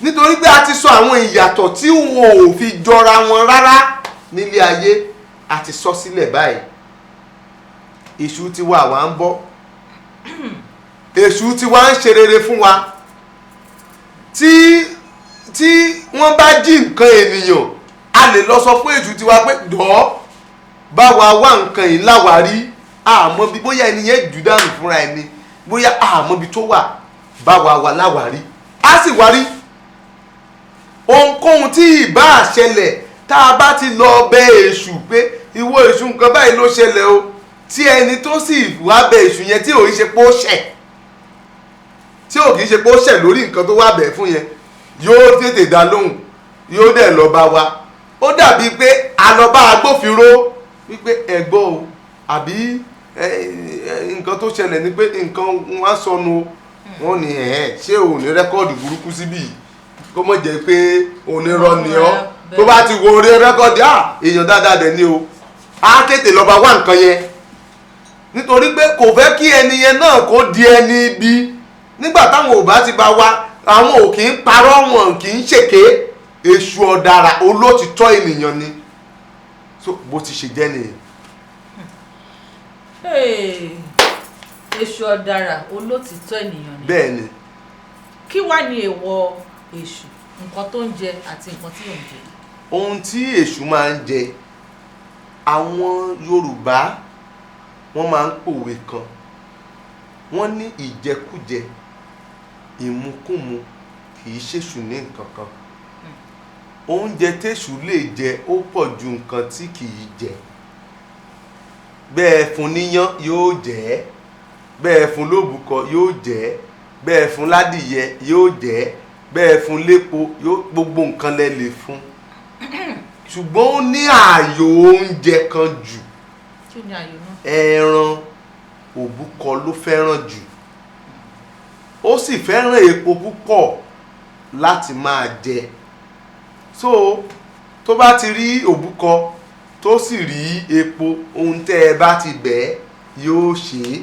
Nítorí pé a ti sọ àwọn ìyàtọ̀ tí wọn ò fi jọra wọn rárá nílé ayé, a ti sọ sílẹ̀ báyìí. Èṣù tiwa àwa ń bọ́, èṣù tiwa ń ṣe rere fún wa. Tí wọ́n bá jí nǹkan ènìyàn, a lè lọ sọ fún èṣù tiwa pé, "Dọ́ bá wa wá nǹkan yìí láwárí, àmọ́ bí bóyá ẹni yẹn jù dànù fúnra ẹni, bóyá àmọ́ bí tó wà, bá wa wá láwárí." Á sì wárí. Ohunkóhun tí ìbá ṣẹlẹ̀, tá a bá ti lọ bẹ èṣù pé, "Ìwọ èṣù, nǹkan báyìí ló ṣẹlẹ̀ o," tí ẹni tó sì wá bẹ èṣù yẹn, tí ò í ṣe pé ó ṣẹ̀, tí ò kì í ṣe pé ó ṣẹ̀ lórí nǹkan tó wá bẹ̀ fún yẹn, yóò tètè dá lóhùn, yóò dẹ̀ lọ bá wa. Ó dàbí pé a lọ bá agbófinró wípé, "Ẹ̀gbọ́n o, àbí nǹkan tó ṣẹlẹ̀ ni pé nǹkan wọn á sọnù o." Wọ́n ní, "Ẹ̀ ṣé o ní record burúkú síbí yìí? Kó mọ̀ jẹ́ pé onírọ́ ni ọ́." Tó bá ti wo orí record, à èèyàn dáadáa dẹ̀ ni o, á tètè lọ bá wá nǹkan yẹn, nítorí pé kò fẹ́ kí ẹni yẹn náà kó di ẹni ibi. Nígbà táwọn ò bá ti bá wa, àwọn ò kì í parọ́, wọn kì í ṣèké. Èṣù ọ̀dàrà olótìtọ́ ènìyàn ni. So bó ti ṣe jẹ́ nìyẹn. Hey, èṣù ọ̀dàrà olótìtọ́ ènìyàn ni. Bẹ́ẹ̀ ni. Kí wá ní èèwọ̀ èṣù, nǹkan tó ń jẹ àti nǹkan tí ò ń jẹ? Ohun tí èṣù máa ń jẹ, àwọn Yorùbá wọ́n máa ń pòwe kan, wọ́n ní ìjẹkújẹ, ìmukúmu kì í ṣèṣù ní nǹkan kan. Oúnjẹ téṣù lè jẹ, ó pọ̀ ju nǹkan tí kì í jẹ. Bẹ́ẹ̀ fún níyán, yóò jẹ ẹ́. Bẹ́ẹ̀ fún lóbùkọ, yóò jẹ ẹ́. Bẹ́ẹ̀ fún ládìyẹ, yóò jẹ ẹ́. Bẹ́ẹ̀ fún lépo, yóò, gbogbo nǹkan lẹ lè fún. Ṣùgbọ́n ó ní ààyò oúnjẹ kan jù. Kí ni ààyò náà? Ẹran òbúkọ ló fẹ́ràn jù. Ó sì fẹ́ràn epo púpọ̀ láti máa jẹ. So tó bá ti rí òbúkọ, tó sì rí epo, ohun tẹ́ ẹ bá ti bẹ̀ ẹ́, yóò ṣe é.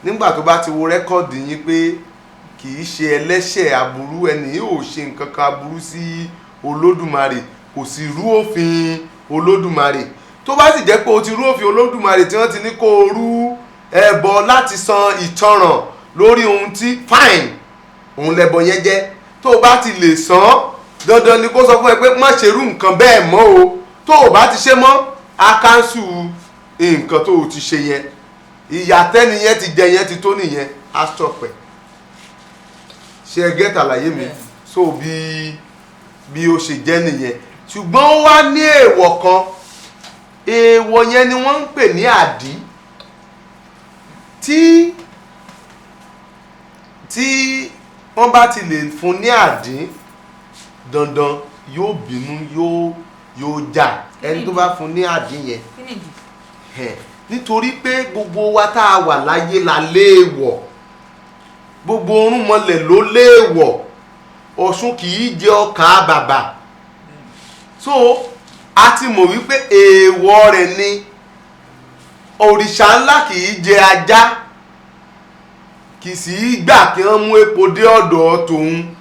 Nígbà tó bá ti wo record yín pé kì í ṣe ẹlẹ́ṣẹ̀ aburú, ẹni yóò ṣe nǹkan kan aburú sí Olódùmarè, kò sì rú òfin Olódùmarè. Tó bá sì jẹ́ pé o ti rú òfin Olódùmarè, tí wọ́n ti ní kó o rú ẹbọ láti san ìtanràn lórí ohun tí fine, òun lẹbọ yẹn jẹ́. Tó o bá ti lè san, dandan ni kó sọ fún ẹ pé má ṣe rú nǹkan bẹ́ẹ̀ mọ́ o. Tó o bá ti ṣe mọ́, á cancel nǹkan tó o ti ṣe yẹn. Ìyàtẹ́ni yẹn ti jẹ yẹn ti tó nìyẹn, á stop ẹ̀. Ṣe ẹ get àlàyé mi? So bí ó ṣe jẹ́ nìyẹn. Ṣùgbọ́n ó wá ní èèwọ̀ kan. Èèwọ̀ yẹn ni wọ́n ń pè ní àdí. Tí wọ́n bá ti lè fún ní àdín, dandan yóò bínú, yóò jà ẹni tó bá fún ní àdín yẹn. Kí nìdí? Ẹ̀, nítorí pé gbogbo wa tá a wà láyé la léèwọ̀. Gbogbo orúnmọlẹ̀ ló léèwọ̀. Ọ̀ṣun kì í jẹ ọkà bàbà. So a ti mọ̀ wípé èèwọ̀ rẹ̀ ni. Òrìṣà ńlá kì í jẹ ajá, kì í sì í gbà kí wọ́n mú epo dé ọ̀dọ̀ tòun.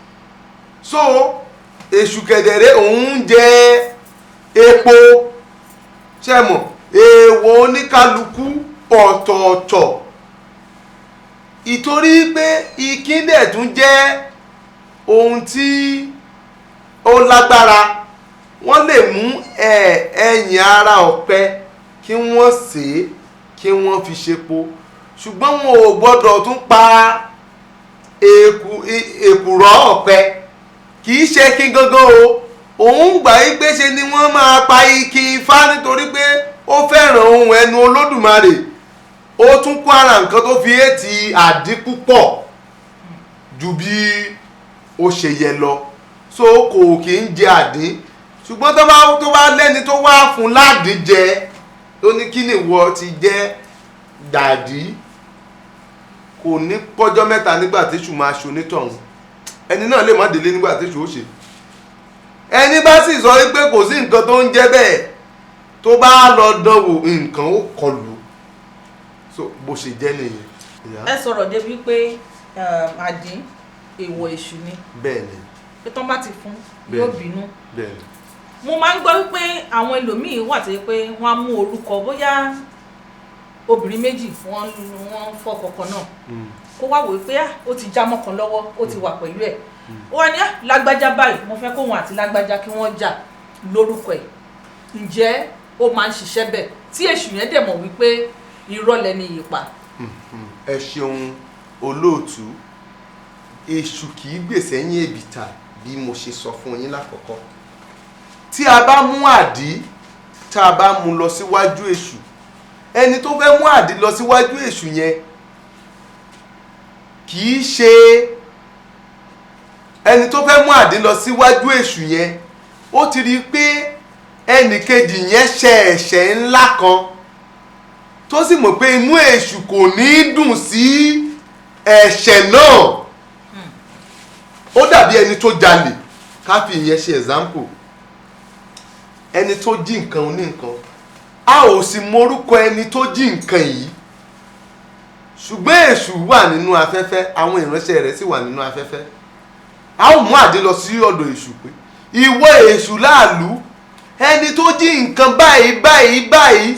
So èṣù kẹ̀dẹ̀rẹ́, òun ń jẹ epo. Ṣe mọ̀, èèwọ̀ oníkálukú ọ̀tọ̀ọ̀tọ̀. Ìtorí pé ikín dẹ̀ tún jẹ́ ohun tí ó lágbára, wọ́n lè mú ẹ̀yìn ara ọ̀pẹ kí wọ́n sè é, kí wọ́n fi ṣepo. Ṣùgbọ́n wọn ò gbọ́dọ̀ tún pa èkùrọ́ ọ̀pẹ. Kì í ṣe kí gangan o. Òun gbà yí pé ṣe ni wọ́n máa pa ikin Ifá, nítorí pé ó fẹ́ràn ohun ẹnu Olódùmarè. Ó tún kó ara nǹkan tó fi ètì àdín púpọ̀ ju bí ó ṣe yẹ lọ. So kò kì í jẹ àdín. Ṣùgbọ́n tó bá lẹ́ni tó wá fún ládìí jẹ, tó ní kí ni ìwọ ti jẹ́ dàdí, kò ní pọ́jọ́ mẹ́ta nígbà tí èṣù máa ṣe onítọ̀hún. Ẹni náà lè má délé nígbà tí èṣù ó ṣe. Ẹni bá sì sọ wípé kò sí nǹkan tó ń jẹ́ bẹ́ẹ̀, tó bá lọ dánwò, nǹkan ó kọlù. So bó ṣe jẹ́ nìyẹn. Ẹ sọ̀rọ̀ débi pé àdín, èèwọ̀ èṣù ni. Bẹ́ẹ̀ ni. Pé tán bá ti fún, yóò bínú. Mo máa ń gbọ́ wípé àwọn ẹlòmíín wà tó yẹ pé wọ́n á mú orúkọ, bóyá obìnrin méjì wọ́n ń fọ́ kọ̀ọ̀kan náà, kó wá wò pé, ah, ó ti já mọ́kàn lọ́wọ́, ó ti wà pẹ̀lú ẹ̀, ó wá ní, ah, lágbájá báyìí, mo fẹ́ kóun àti lágbájá kí wọ́n jà lórúkọ ẹ̀. Ǹjẹ́ ó máa ń ṣiṣẹ́ bẹ́ẹ̀, tí èṣù yẹn dẹ̀ mọ̀ wípé irọ́ lẹni yìí pa? Ẹ ṣeun, olóòtú. Èṣù kì í gbè sẹ́yìn èbìtà. Bí mo ṣe sọ fún yín lákọ̀ọ́kọ́, tí a bá mú àdí, tá a bá mú lọ síwájú èṣù, ẹni tó fẹ́ mú àdí lọ síwájú èṣù yẹn kì í ṣe ẹni tó fẹ́ mú àdí lọ síwájú èṣù yẹn, ó ti rí i pé ẹnì kejì yẹn ṣe ẹ̀ṣẹ̀ ńlá kan, tó sì mọ̀ pé inú èṣù kò ní í dùn sí ẹ̀ṣẹ̀ náà. Ó dàbí ẹni tó jalè. Ká fi ìyẹn ṣe example. Ẹni tó jí nǹkan oní nǹkan, a ò sì morúkọ ẹni tó jí nǹkan yìí, ṣùgbọ́n èṣù wà nínú afẹ́fẹ́, àwọn ìránṣẹ́ rẹ̀ sì wà nínú afẹ́fẹ́. A ó mú àdé lọ sí ọ̀dọ̀ èṣù pé, ìwọ èṣù láàlú, ẹni tó jí nǹkan báyìí báyìí báyìí,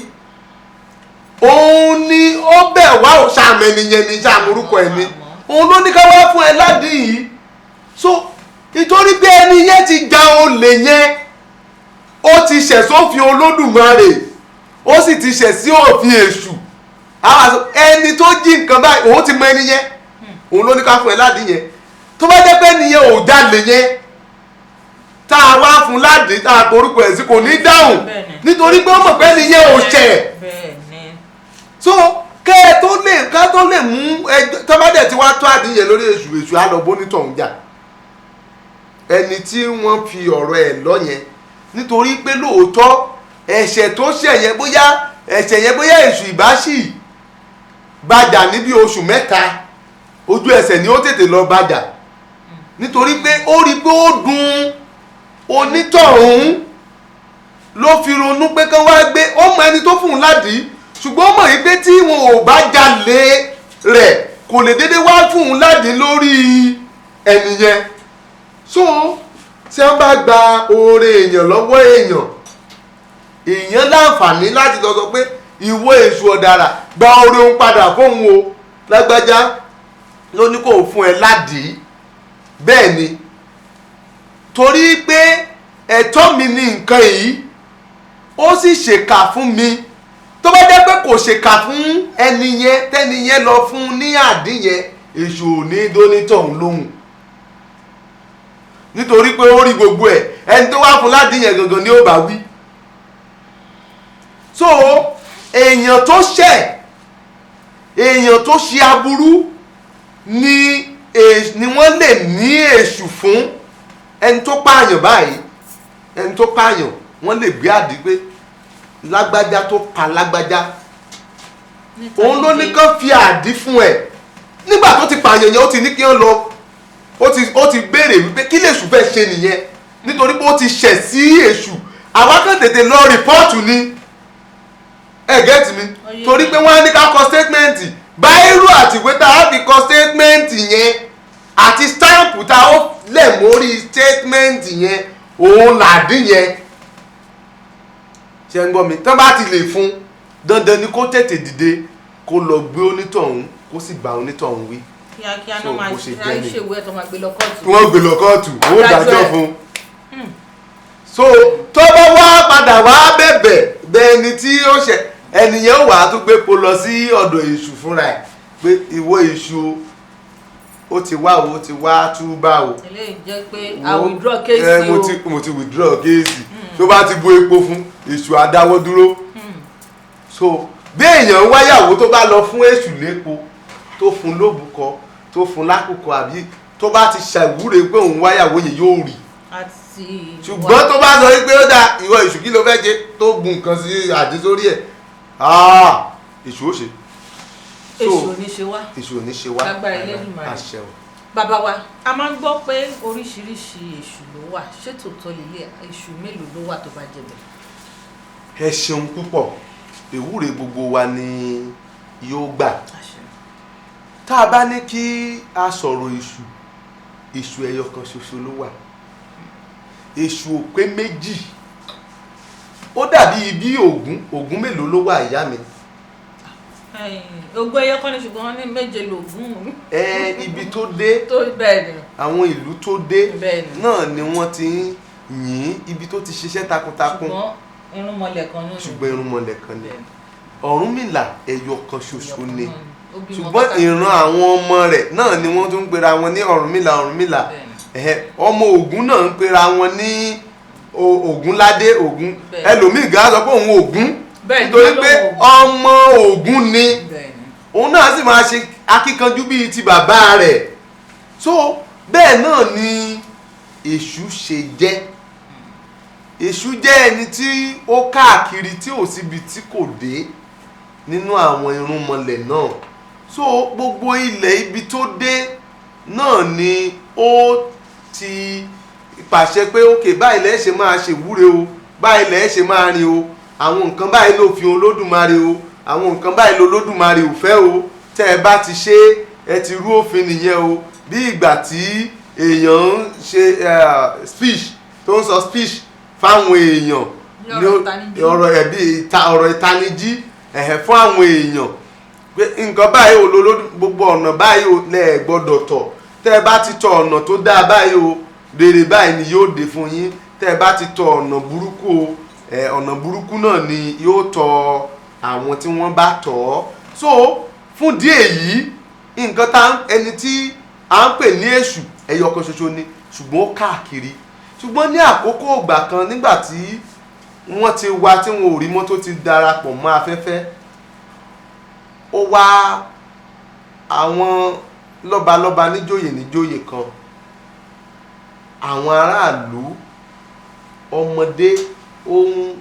òun ni ó bẹ̀ wá ò ṣàmì ẹnìyẹn ní ṣàmúrúkọ ẹni, òun ló ní ká wá fún ẹ ládìí yìí. So ìtorí pé ẹni yẹn ti ja olè yẹn, ó ti ṣẹ̀ sófin Olódùmarè, ó sì ti ṣẹ̀ sí òfin èṣù. Ẹni tó jí nǹkan báyìí, òun ti mọ ẹni yẹn, òun ló ní ká fún ẹ ládìí yẹn. Tó bá jẹ́ pé ẹni yẹn ò jalè yẹn, tá a wá fún ládìí, tá a porúkọ ẹ̀ sí, kò ní dáhùn, nítorí pé ó mọ̀ pé ẹni yẹn ò ṣẹ̀. So kẹ́ ẹ tó lè ká tó lè mú ẹjọ́, tó bá dẹ̀ ti wá tó àdìí yẹn lórí èṣù, èṣù á lọ bónítọ̀hún jà, ẹni tí wọ́n fi ọ̀rọ̀ ẹ̀ lọ yẹn, nítorí pé lóòótọ́ ẹ̀ṣẹ̀ tó ṣẹ̀ yẹn, bóyá ẹ̀ṣẹ̀ yẹn, bóyá èṣù ìbáṣì bàjà níbi oṣù 3, ojú ẹsẹ̀ ni ó tètè lọ bàjà, nítorí pé ó rí pé ó dùn onítọ̀hún, ló fi ronú pé kán wá gbé. Ó mọ ẹni tó fún un ládìí, ṣùgbọ́n ó mọ̀ yí pé tí wọn ò bá jalè rẹ̀, kò lè dédé wá fún un ládìí lórí ẹni yẹn. So tí wọ́n bá gba oore èèyàn lọ́wọ́ èèyàn, èèyàn láǹfààní láti lọ sọ pé, ìwọ èṣù ọ̀dàrà, gba oore òun padà fóun o, lágbájá ló ní kó fún ẹ ládìí. Bẹ́ẹ̀ ni, torí pé ẹ̀tọ́ mi ní nǹkan yìí, ó sì ṣèkà fún mi. Tó bá jẹ́ pé kò ṣèkà fún ẹni yẹn, tẹ́ni yẹn lọ fún ní àdín yẹn, èṣù ò ní dónítọ̀hún lóhùn, nítorí pé ó rí gbogbo ẹ̀. Ẹni tó wá fún ládìí yẹn gangan ni ó bá wí. So èèyàn tó ṣẹ̀, èèyàn tó ṣe aburú ni wọ́n lè ní èṣù fún. Ẹni tó pààyàn báyìí, ẹni tó pààyàn, wọ́n lè gbé àdí pé lágbájá tó pa lágbájá, òun ló ní kán fi àdí fún ẹ. Nígbà tó ti pààyàn yẹn, ó ti ní kí wọ́n lọ, ó ti béèrè wípé kí lèṣù fẹ́ ṣe nìyẹn, nítorí pé ó ti ṣẹ̀ sí èṣù. Àwa kàn tètè lọ report ni. Ẹ get mi? Torí pé wọ́n á ní ká kọ statement, biro àti ìwé tá a fi kọ statement yẹn àti stamp tá a ó lẹ̀ mórí statement yẹn, òun làdín yẹn. Ṣé ń gbọ́ mi? Tán bá ti lè fún, dandan ni kó tètè dìde, kó lọ gbé onítọ̀hún, kó sì bá onítọ̀hún wí. Kíákíá So, náà máa bó ṣe ṣe jẹ́ ni. ṣèwé ẹ̀ tó máa gbé lọ kóòtù. Wọ́n gbé lọ kóòtù, wọ́n Adájọ́ dájọ́ ẹ̀. fún. So tó bá wá padà wá bẹ̀bẹ̀ bẹ́ẹ̀ ni tí ó ṣe ẹnìyẹn, ó wà á tún gbé po lọ sí ọ̀dọ̀ èṣù fúnra ẹ̀ pé, ìwọ èṣù o, ó ti wá o, ó ti wá túbà o. Eléyìí jẹ́ pé a withdraw case mo o. ti withdraw case. Tó bá ti bu epo fún èṣù, adáwọ́ dúró. So bí èèyàn ń wáyàwó, tó bá lọ fún èṣù lépo, tó fún lóbùkọ, tó fún lákòókò, àbí tó bá ti ṣàwúre pé òun wáyàwó yẹn, yóò rí. Àti Ṣùgbọ́n tó bá sọ wípé ó dáa, ìwọ èṣù, kí ló fẹ́ ṣe, tó bu nǹkan sí àdé sórí ẹ̀, èṣù ó ṣe. Èṣù ò ní ṣe wá. Èṣù ò ní ṣe wá. Lágbára Elédùmarè. Àṣẹ o. Bàbá wa, a máa ń gbọ́ pé oríṣiríṣi èṣù ló wà. Ṣé tòótọ́ lélẹ̀? Èṣù mélòó ló wà tó bá jẹ bẹ́ẹ̀? Ẹ ṣeun púpọ̀. Ìwúre gbogbo wa ni yóò gbà. Àṣẹ. Tá a bá ní kí a sọ̀rọ̀ èṣù, èṣù ẹyọ kan ṣoṣo ló wà. Èṣù ò pé méjì. Ó dàbí ibi Ògún. Ògún mélòó ló wà, ìyá mi? Ogún ẹyọ kan ní, ṣùgbọ́n wọ́n ní méje lògún. Ẹ ibi tó dé, tó bẹ́ẹ̀ ni, àwọn ìlú tó dé bẹ́ẹ̀ ni, náà ni wọ́n ti ń yìn, ibi tó ti ṣiṣẹ́ takuntakun. Ṣùgbọ́n irúnmọlẹ̀ kan náà ni. Ṣùgbọ́n irúnmọlẹ̀ kan ni. Bẹ́ẹ̀ ni. Ọ̀rúnmìlà ẹyọ kan ṣoṣo ni. Ó bímọ Ṣùgbọ́n káàkiri. ìran àwọn ọmọ rẹ̀ náà ni wọ́n tún ń pera wọn ní Ọ̀rúnmìlà, Ọ̀rúnmìlà. Bẹ́ẹ̀ ni. Ẹ̀hẹ́, ọmọ Ògún náà ń pera wọn ní Ògúnládé Ògún. Bẹ́ẹ̀. Ẹlòmíì gan á sọ pé òun Ògún, Bẹ́ẹ̀ ni, nítorí pé lóun ọmọ Ògún ni. Bẹ́ẹ̀ ni. Òun náà sì máa ṣe akíkanjú bíi ti bàbá rẹ̀. So bẹ́ẹ̀ náà ni Èṣù ṣe jẹ́. Èṣù jẹ́ ẹni tí ó káàkiri, tí ò síbi tí kò dé nínú àwọn irúnmọlẹ̀ náà. So gbogbo ilẹ̀ ibi tó dé náà ni ó ti pàṣẹ pé, "Ok, báyìí lẹ́ẹ̀ ṣe máa ṣèwúre o, báyìí lẹ́ẹ̀ ṣe máa rìn o, àwọn nǹkan báyìí ló fi Olódùmarè o, àwọn nǹkan báyìí ló Olódùmarè ò fẹ́ o. Tẹ́ ẹ bá ti ṣe é, ẹ ti rú òfin nìyẹn o." Bí ìgbà tí èèyàn ń ṣe speech, tó ń sọ speech fáwọn èèyàn. Ní ọ̀rọ̀ ìtanijí. Ọ̀rọ̀ ẹ̀bí ọ̀rọ̀ ìtanijí, ẹ̀hẹ̀, fún àwọn èèyàn pé nǹkan báyìí ò lólódù, gbogbo ọ̀nà báyìí ò lẹ̀ gbọ́dọ̀ tọ̀. Tẹ́ ẹ bá ti tọ ọ̀nà tó dáa báyìí o, rere báyìí ni yóò dé fún yín. Tẹ́ ẹ bá ti tọ ọ̀nà burúkú o, ẹ̀, ọ̀nà burúkú náà ni yóò tọ àwọn tí wọ́n bá tọ̀ ọ́. So fún díẹ̀ yìí, nǹkan tá ẹni tí à ń pè ní Èṣù, ẹyọ kan ṣoṣo ni, ṣùgbọ́n ó káàkiri. Ṣùgbọ́n ní àkókò ìgbà kan, nígbà tí wọ́n ti wá tí wọn ò rí mọ́, tó ti darapọ̀ mọ́ afẹ́fẹ́, ó wá àwọn lọ́balọ́ba, níjòyè níjòyè kan, àwọn aráàlú, ọmọdé ohun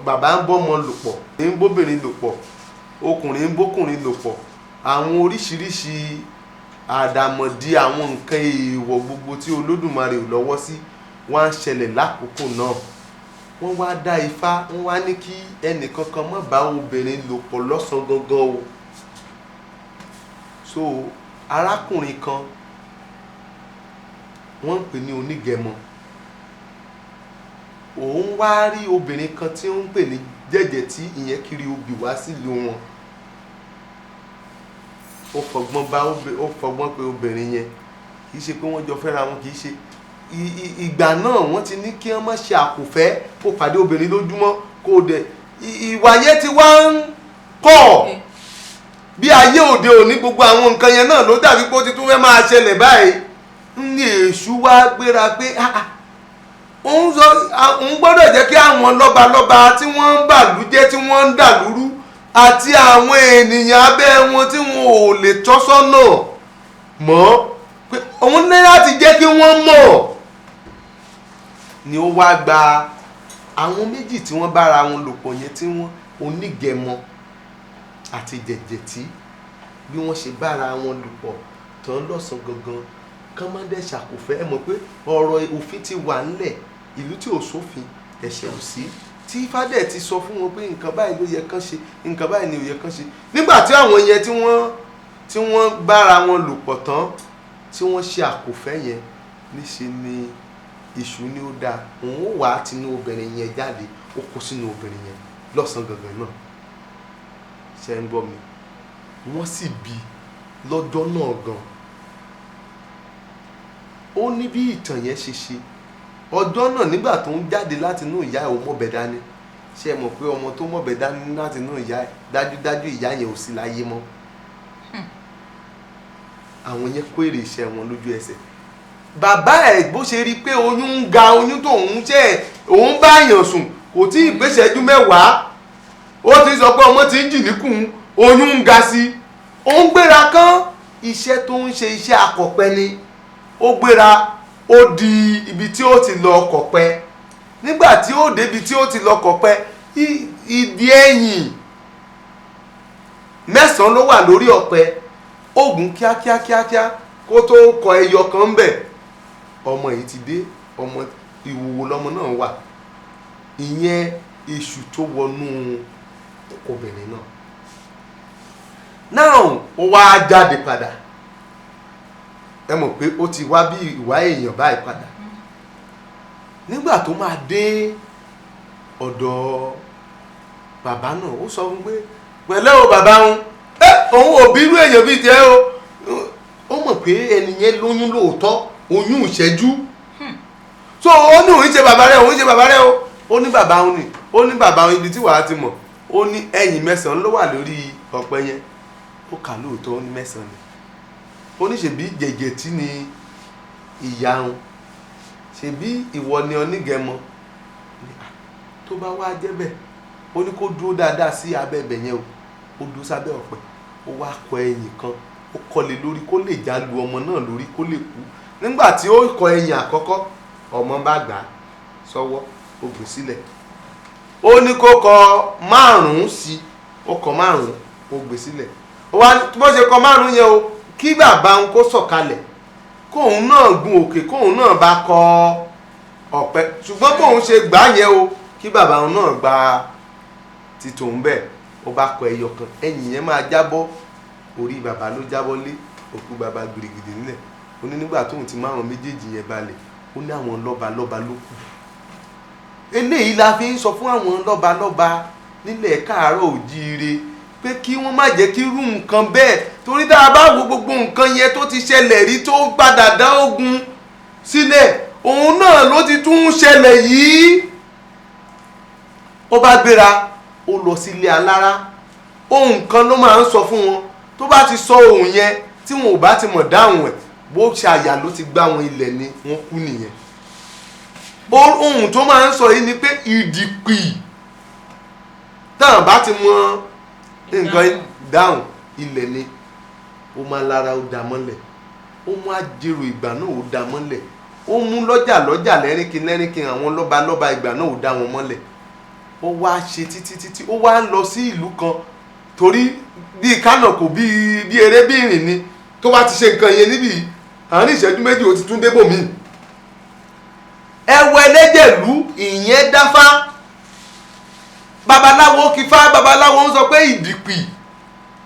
bàbá ń bọ́mọ lò pọ̀, ń bóbìnrin lò pọ̀, ọkùnrin ń bókùnrin lò pọ̀, àwọn oríṣiríṣi àdàmọ̀dì, àwọn nǹkan èèwọ̀ gbogbo tí Olódùmarè ò lọ́wọ́ sí wọ́n á ṣẹlẹ̀ lákòókò náà. Wọ́n wá dá ifá, wọ́n wá ní kí ẹnìkankan má bá obìnrin lò pọ̀ lọ́sàn-án gangan o. So arákùnrin kan, wọ́n ń pè ní Onígẹmọ, òun wá rí obìnrin kan tí ó ń pè ní Jẹ́jẹ́, tí ìyẹn kiri obì wá sílùú wọn. Ó fọgbọ́n bá ó fọgbọ́n pé obìnrin yẹn. Kì í ṣe pé wọ́n jọ fẹ́ra wọn, kì í ṣe ìgbà náà wọ́n ti ní kí wọ́n má ṣe àkùfẹ́, kó pàdé obìnrin lójúmọ́, kó dẹ̀ ìwà yẹn ti wá ń pọ̀ bí ayé òde òní. Gbogbo àwọn nǹkan yẹn náà ló dàbí pé ó ti tún fẹ́ máa ṣẹlẹ̀ báyìí. Ní Èṣù wá gbéra pé, "Ah, ah, òun sọ òun gbọ́dọ̀ jẹ́ kí àwọn lọ́balọ́ba tí wọ́n ń bàlú jẹ́, tí wọ́n ń dàlúrú, àti àwọn ènìyàn abẹ́ wọn tí wọn ò lè tọ́ sọ́nà mọ́, pé òun ní láti jẹ́ kí wọ́n mọ̀." Ni ó wá gba àwọn méjì tí wọ́n bára wọn lò pọ̀ yẹn, tí wọ́n Onígẹmọ àti Jẹ̀jẹ̀tí, bí wọ́n ṣe bára wọn lò pọ̀ tán lọ́sàn gangan, kán má dẹ̀ ṣàkófẹ́. Ẹ mọ̀ pé ọ̀rọ̀ òfin ti wà ńlẹ̀, ìlú tí ò sófin, ẹ̀ṣẹ̀ ò sí, tí ifádẹ̀ ti sọ fún wọn pé nǹkan báyìí ló yẹ kán ṣe, nǹkan báyìí ni ò yẹ kán ṣe. Nígbà tí àwọn yẹn tí wọ́n bára wọn lò pọ̀ tán, tí wọ́n ṣe àkófẹ́ yẹn, níṣe ni Èṣù ni ó dáa, òun ó wà á tinú obìnrin yẹn jáde. Ó kó sínú obìnrin yẹn lọ́sàn-án gangan náà. Ṣe ń gbọ́ mi? Wọ́n sì bí lọ́jọ́ náà gan. Ó ní bí ìtàn yẹn ṣe ṣe ọjọ́ náà. Nígbà tó ń jáde láti inú ìyá ẹ̀, ó mọ̀bẹ dání. Ṣé ẹ mọ̀ pé ọmọ tó mọ̀bẹ dání láti inú ìyá ẹ̀, dájúdájú ìyá yẹn ò sí láyé mọ́. Àwọn yẹn kó èrè iṣẹ́ wọn lójú ẹsẹ̀. Bàbá ẹ̀, bó ṣe rí i pé oyún ń ga, oyún tó ń ṣe òun bá yàn sùn kò tí ì gbéṣẹ́jú 10, ó ti sọ pé ọmọ ti ń jì níkùn, oyún ń ga sí i. Ó ń gbéra kán, iṣẹ́ tó ń ṣe, iṣẹ́ akọ̀pẹ ni. Ó gbéra, ó di ibi tí ó ti lọ kọ̀pẹ. Nígbà tí ó débi tí ó ti lọ kọ̀pẹ, ìdí ẹ̀yìn mẹ́sàn-án ló wà lórí ọ̀pẹ. Oògùn kíákíá kíákíá, kó tó kọ ẹyọ kan ń bẹ̀, ọmọ yìí ti dé. Ọmọ ìwòwò lọmọ náà wà. Ìyẹn Èṣù tó wọnú obìnrin náà now, ó wá jáde padà. Ẹ mọ̀ pé ó ti wá bí ìwà èèyàn báyìí padà. Nígbà tó máa dé ọ̀dọ̀ bàbá náà, ó sọ fún pé pẹ̀lẹ́ o bàbá òun, ẹ òun ò bírú èèyàn bíi tiẹ̀ o. Ó mọ̀ pé ẹni yẹn lóyún lóòótọ́, oyún ìṣẹ́jú. So ó ní òun ṣe bàbá rẹ, òun ṣe bàbá rẹ o. Ó ní bàbá òun ni, ó ní bàbá òun ibi tí wàá ti mọ̀. Ó ní ẹ̀yìn 9 ló wà lórí ọ̀pẹ yẹn. Ó kà lóòótọ́, ó ní 9 ni. Ó ní ṣèbí jẹ̀jẹ̀ tí ni ìyá òun, ṣèbí ìwọ ni onígẹmọ. Tó bá wá jẹ́ bẹ́ẹ̀, ó ní kó dúró dáadáa sí abẹ́ ibẹ̀ yẹn o. Ó dúró sábẹ́ ọ̀pẹ, ó wá kọ ẹyìn kan, ó kọlé lórí kó lè já lu ọmọ náà lórí kó lè kú. Nígbà tí ó kọ ẹyìn àkọ́kọ́, ọmọ bá gbà á sọ́wọ́, ó gbé sílẹ̀. Ó ní kó kọ 5 sí, ó kọ 5, ó gbé sílẹ̀. Ó wá bó ṣe kọ 5 yẹn o, kí bàbá òun kó sọ̀kalẹ̀, kóun náà gun òkè, kóun náà bá kọ ọ̀pẹ. Ṣùgbọ́n bóun ṣe gbà yẹn o, kí bàbá òun náà gba ti tòun bẹ́ẹ̀. Ó bá kọ ẹyọ kan, ẹyìn yẹn máa jábọ́, orí bàbá ló jábọ́ lé, òkú bàbá gbìrìgìdì nílẹ̀. Ó ní nígbà tóun ti máwọn méjèèjì yẹn balẹ̀, ó ní àwọn lọ́ba lọ́ba ló kù. Eléyìí la fi ń sọ fún àwọn lọ́ba lọ́ba nílẹ̀ káàárọ̀ òjíire pé kí wọ́n má jẹ́ kí irú nǹkan bẹ́ẹ̀, torí tá a bá wo gbogbo nǹkan yẹn tó ti ṣẹlẹ̀ rí tó padà dá ogun sílẹ̀, òun náà ló ti tún ń ṣẹlẹ̀ yìí. Ó bá gbéra, ó lọ sílé alára. Ohun kan ló máa ń sọ fún wọn, tó bá ti sọ ohun yẹn tí wọn ò bá ti mọ̀ dáhùn ẹ̀, bó ṣe àyà ló ti gbá wọn ilẹ̀ ni wọ́n kú nìyẹn. Ohun tó máa ń sọ yìí ni pé ìdìpì, táwọn bá ti mọ nǹkan dáhùn ilẹ̀ ni ó máa lára, ó dá mọ́lẹ̀. Ó mú àjèrò ìgbà náà, ó dá mọ́lẹ̀. Ó mú lọ́jà lọ́jà, lẹ́rìnkìn lẹ́rìnkìn, àwọn lọ́ba lọ́ba ìgbà náà, ó dá wọn mọ́lẹ̀. Ó wá ṣe títí títí, ó wá ń lọ sí ìlú kan, torí bíi Kánò kò bíi eré bí ìrìn ni. Tó bá ti ṣe nǹkan yẹn níbí, àárín ìṣẹ́jú 2 ó ti tún débò míì. Ẹwọ ẹlẹ́jẹ̀lú ìyẹn dáfá, babaláwo kífá, babaláwo ń sọ pé ìdìpì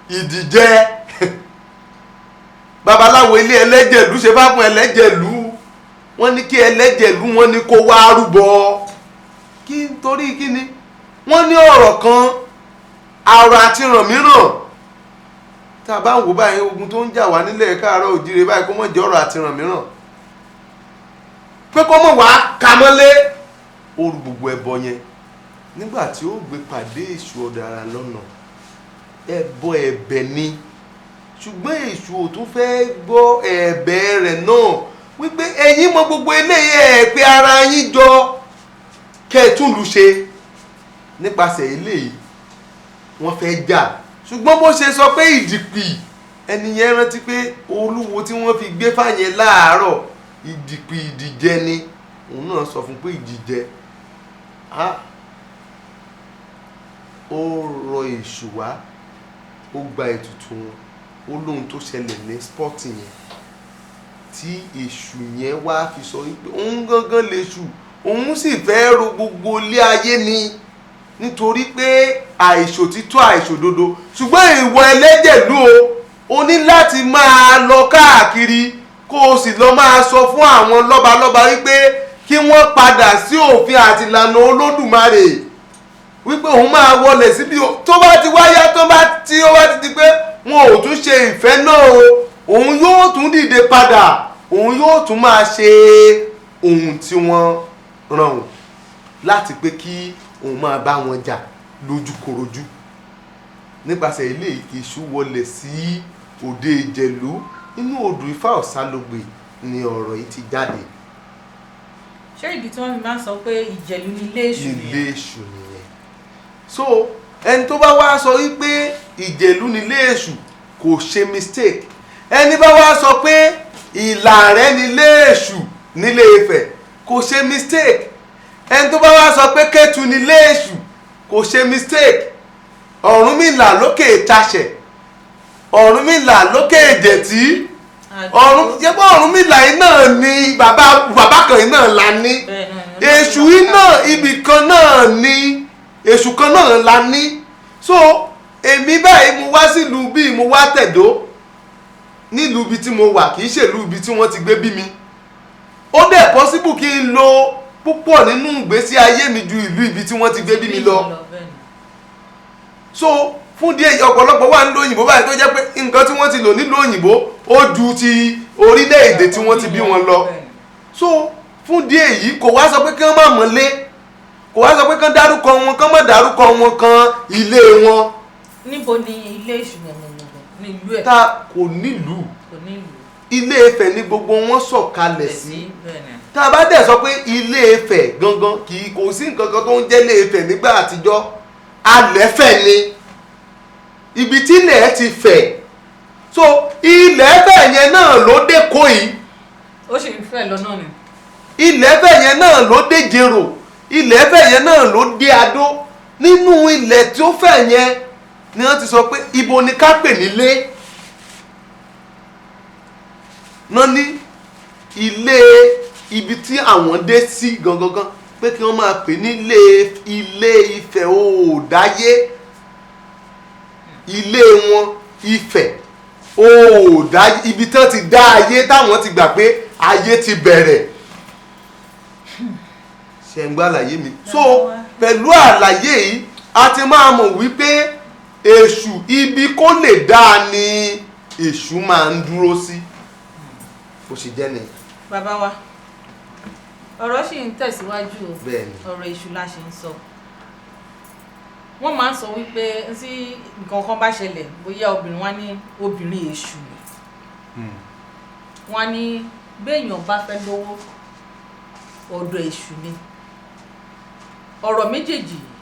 ìdìjẹ. Babaláwo ilé ẹlẹ́jẹ̀lú ṣe fá fún ẹlẹ́jẹ̀lú, wọ́n ní kí ẹlẹ́jẹ̀lú, wọ́n ní kó wá rúbọ. Kí nítorí kí ni? Wọ́n ní ọ̀rọ̀ kan, àrò àti ràn mìíràn. Tá a bá ń wò báyìí, ogun tó ń jà wá nílẹ̀ káàárọ̀ òjíire báyìí, kó mọ̀ jẹ́ ọ̀rọ̀ àti ràn mìíràn, pé kó mọ̀ wá ka mọ́lé. Ó rú gbogbo ẹbọ yẹn. Nígbà tí ó gbé pàdé èṣù ọ̀dàrà lọ́nà, ẹbọ ẹ̀bẹ̀ ni, ṣùgbọ́n èṣù ò tún fẹ́ gbọ́ ẹ̀bẹ̀ rẹ̀ náà, wípé ẹ̀yin mọ gbogbo eléyìí, ẹ̀ pé ara yín jọ kẹ́ ẹ tún lù ṣe. Nípasẹ̀ eléyìí wọ́n fẹ́ jà, ṣùgbọ́n bó ṣe sọ pé ìdìpì, ẹni yẹn rántí pé olúwo tí wọ́n fi gbé fàyẹn láàárọ̀ ìdìpì ìdìjẹ ni. Òun náà sọ fún pé ìdìjẹ. Ó rọ èṣù wá, ó gba ètùtù wọn. Ó lóhun tó ṣẹlẹ̀ ní spọ́ọ̀tì yẹn tí èṣù yẹn wá fi sọ wípé òun gangan lèṣù, òun sì fẹ́ ro gbogbo ilé ayé ni, nítorí pé àìṣòtítọ́ àìṣòdodo. Ṣùgbọ́n ìwọ ẹlẹ́jẹ̀lú o, o ní láti máa lọ káàkiri, kó o sì lọ máa sọ fún àwọn lọ́balọ́ba wípé kí wọ́n padà sí òfin àti ìlànà Olódùmarè, wípé òun máa wọlé síbi tó bá ti wáyá, tó bá tí ó bá ti di pé wọn ò tún ṣe ìfẹ́ náà o, òun yóò tún dìde padà, òun yóò tún máa ṣe ohun tí wọ́n ràn òun láti pé kí òun máa bá wọn jà lójúkorojú. Nípasẹ̀ eléyìí, èṣù wọlé sí òde Ìjẹ̀lú. Inú odù Ifá Ọ̀sálógbè ni ọ̀rọ̀ yìí ti jáde. Ṣé ìdí tí wọ́n fi máa ń sọ pé Ìjẹ̀lú ni ilé èṣù nìyẹn? Ilé èṣù nìyẹn. So ẹni tó bá wá sọ wípé Ìjẹ̀lú ni ilé èṣù kò ṣe mistake. Ẹni bá wá sọ pé Ìlàrẹ́ ni ilé èṣù nílé Ifẹ̀ kò ṣe mistake. Ẹni tó bá wá sọ pé Kétu ni ilé èṣù kò ṣe mistake. Ọ̀rúnmìlà lókè Ìtaṣẹ̀, Ọ̀rúnmìlà lókè Ìjẹ̀tí, Ọ̀rúnmìlà yìí náà ni bàbá kan yìí náà la ní. Èṣù yìí náà ibì kan náà ni, èṣù kan náà la ní. So èmi báyìí mo wá sílùú bíi mo wá tẹ̀dó nílùú ibi tí mo wà, kì í ṣèlú ibi tí wọ́n ti gbé bí mi. Ó dẹ̀ possible kí n lo púpọ̀ nínú ìgbésí ayé mi ju ìlú ibi tí wọ́n ti gbé bí mi lọ. Bẹ́ẹ̀ ni. So fún díẹ̀, ọ̀pọ̀lọpọ̀ wà nílùú òyìnbó báyìí tó jẹ́ pé nǹkan tí wọ́n ti lò nílùú òyìnbó, ó ju ti orílẹ̀-èdè tí wọ́n ti bí wọn lọ. Bẹ́ẹ̀ ni. So fún díẹ̀ yìí, kò wá sọ pé kí wọ́n má mọ̀lé, kò wá sọ pé kán dárúkọ wọn, kán má dárúkọ wọn kan ilé wọn. Níbo ni ilé èṣù gbọ̀ngbọ̀ngbọ̀n ní ìlú ẹ̀? Ta kò nílùú. Kò ní ìlú. Ilé Ifẹ̀ ní gbogbo wọn sọ̀kalẹ̀ sí. Bẹ́ẹ̀ ni. Tá a bá dẹ̀ sọ pé Ilé Ifẹ̀ gangan, kì í kò sí nǹkan kan tó ń jẹ́ Ilé Ifẹ̀ nígbà àtijọ́. Alẹ́fẹ̀ ni, ibi tí ilẹ̀ ti fẹ̀. So ilẹ̀ fẹ̀ yẹn náà ló dé kó yìí. Ó sì ń fẹ́ lọ náà ni. Ilẹ̀ fẹ̀ yẹn náà ló dé Jèrò, ilẹ̀ fẹ̀ yẹn náà ló dé Adó. Nínú ilẹ̀ tí ó fẹ̀ yẹn ni wọ́n ti sọ pé ibo ni ká pè nílé náà, ní ilé ibi tí àwọn dé sí gangan, pé kí wọ́n máa pè ní Ilé Ifẹ̀ Oòdáyé. Ilé wọn, Ifẹ̀ Oòdáyé, ibi tí wọ́n ti dá ayé, táwọn ti gbà pé ayé ti bẹ̀rẹ̀. Ṣe ń gbọ́ àlàyé mi? So pẹ̀lú àlàyé yìí, a ti máa mọ̀ wípé èṣù, ibi kó lè dáa ni èṣù máa ń dúró sí. Bó ṣe jẹ́ nìyẹn. Bàbá wa, ọ̀rọ̀ sì ń tẹ̀síwájú o. Bẹ́ẹ̀ni. Ọ̀rọ̀ èṣù la ṣe ń sọ. Wọ́n máa ń sọ wípé tí nǹkan kan bá ṣẹlẹ̀, bóyá obìnrin, wá ní obìnrin èṣù ni. Wọ́n á ní béèyàn bá fẹ́ lówó, ọ̀dọ̀ èṣù ni. Ọ̀rọ̀ méjèèjì yìí,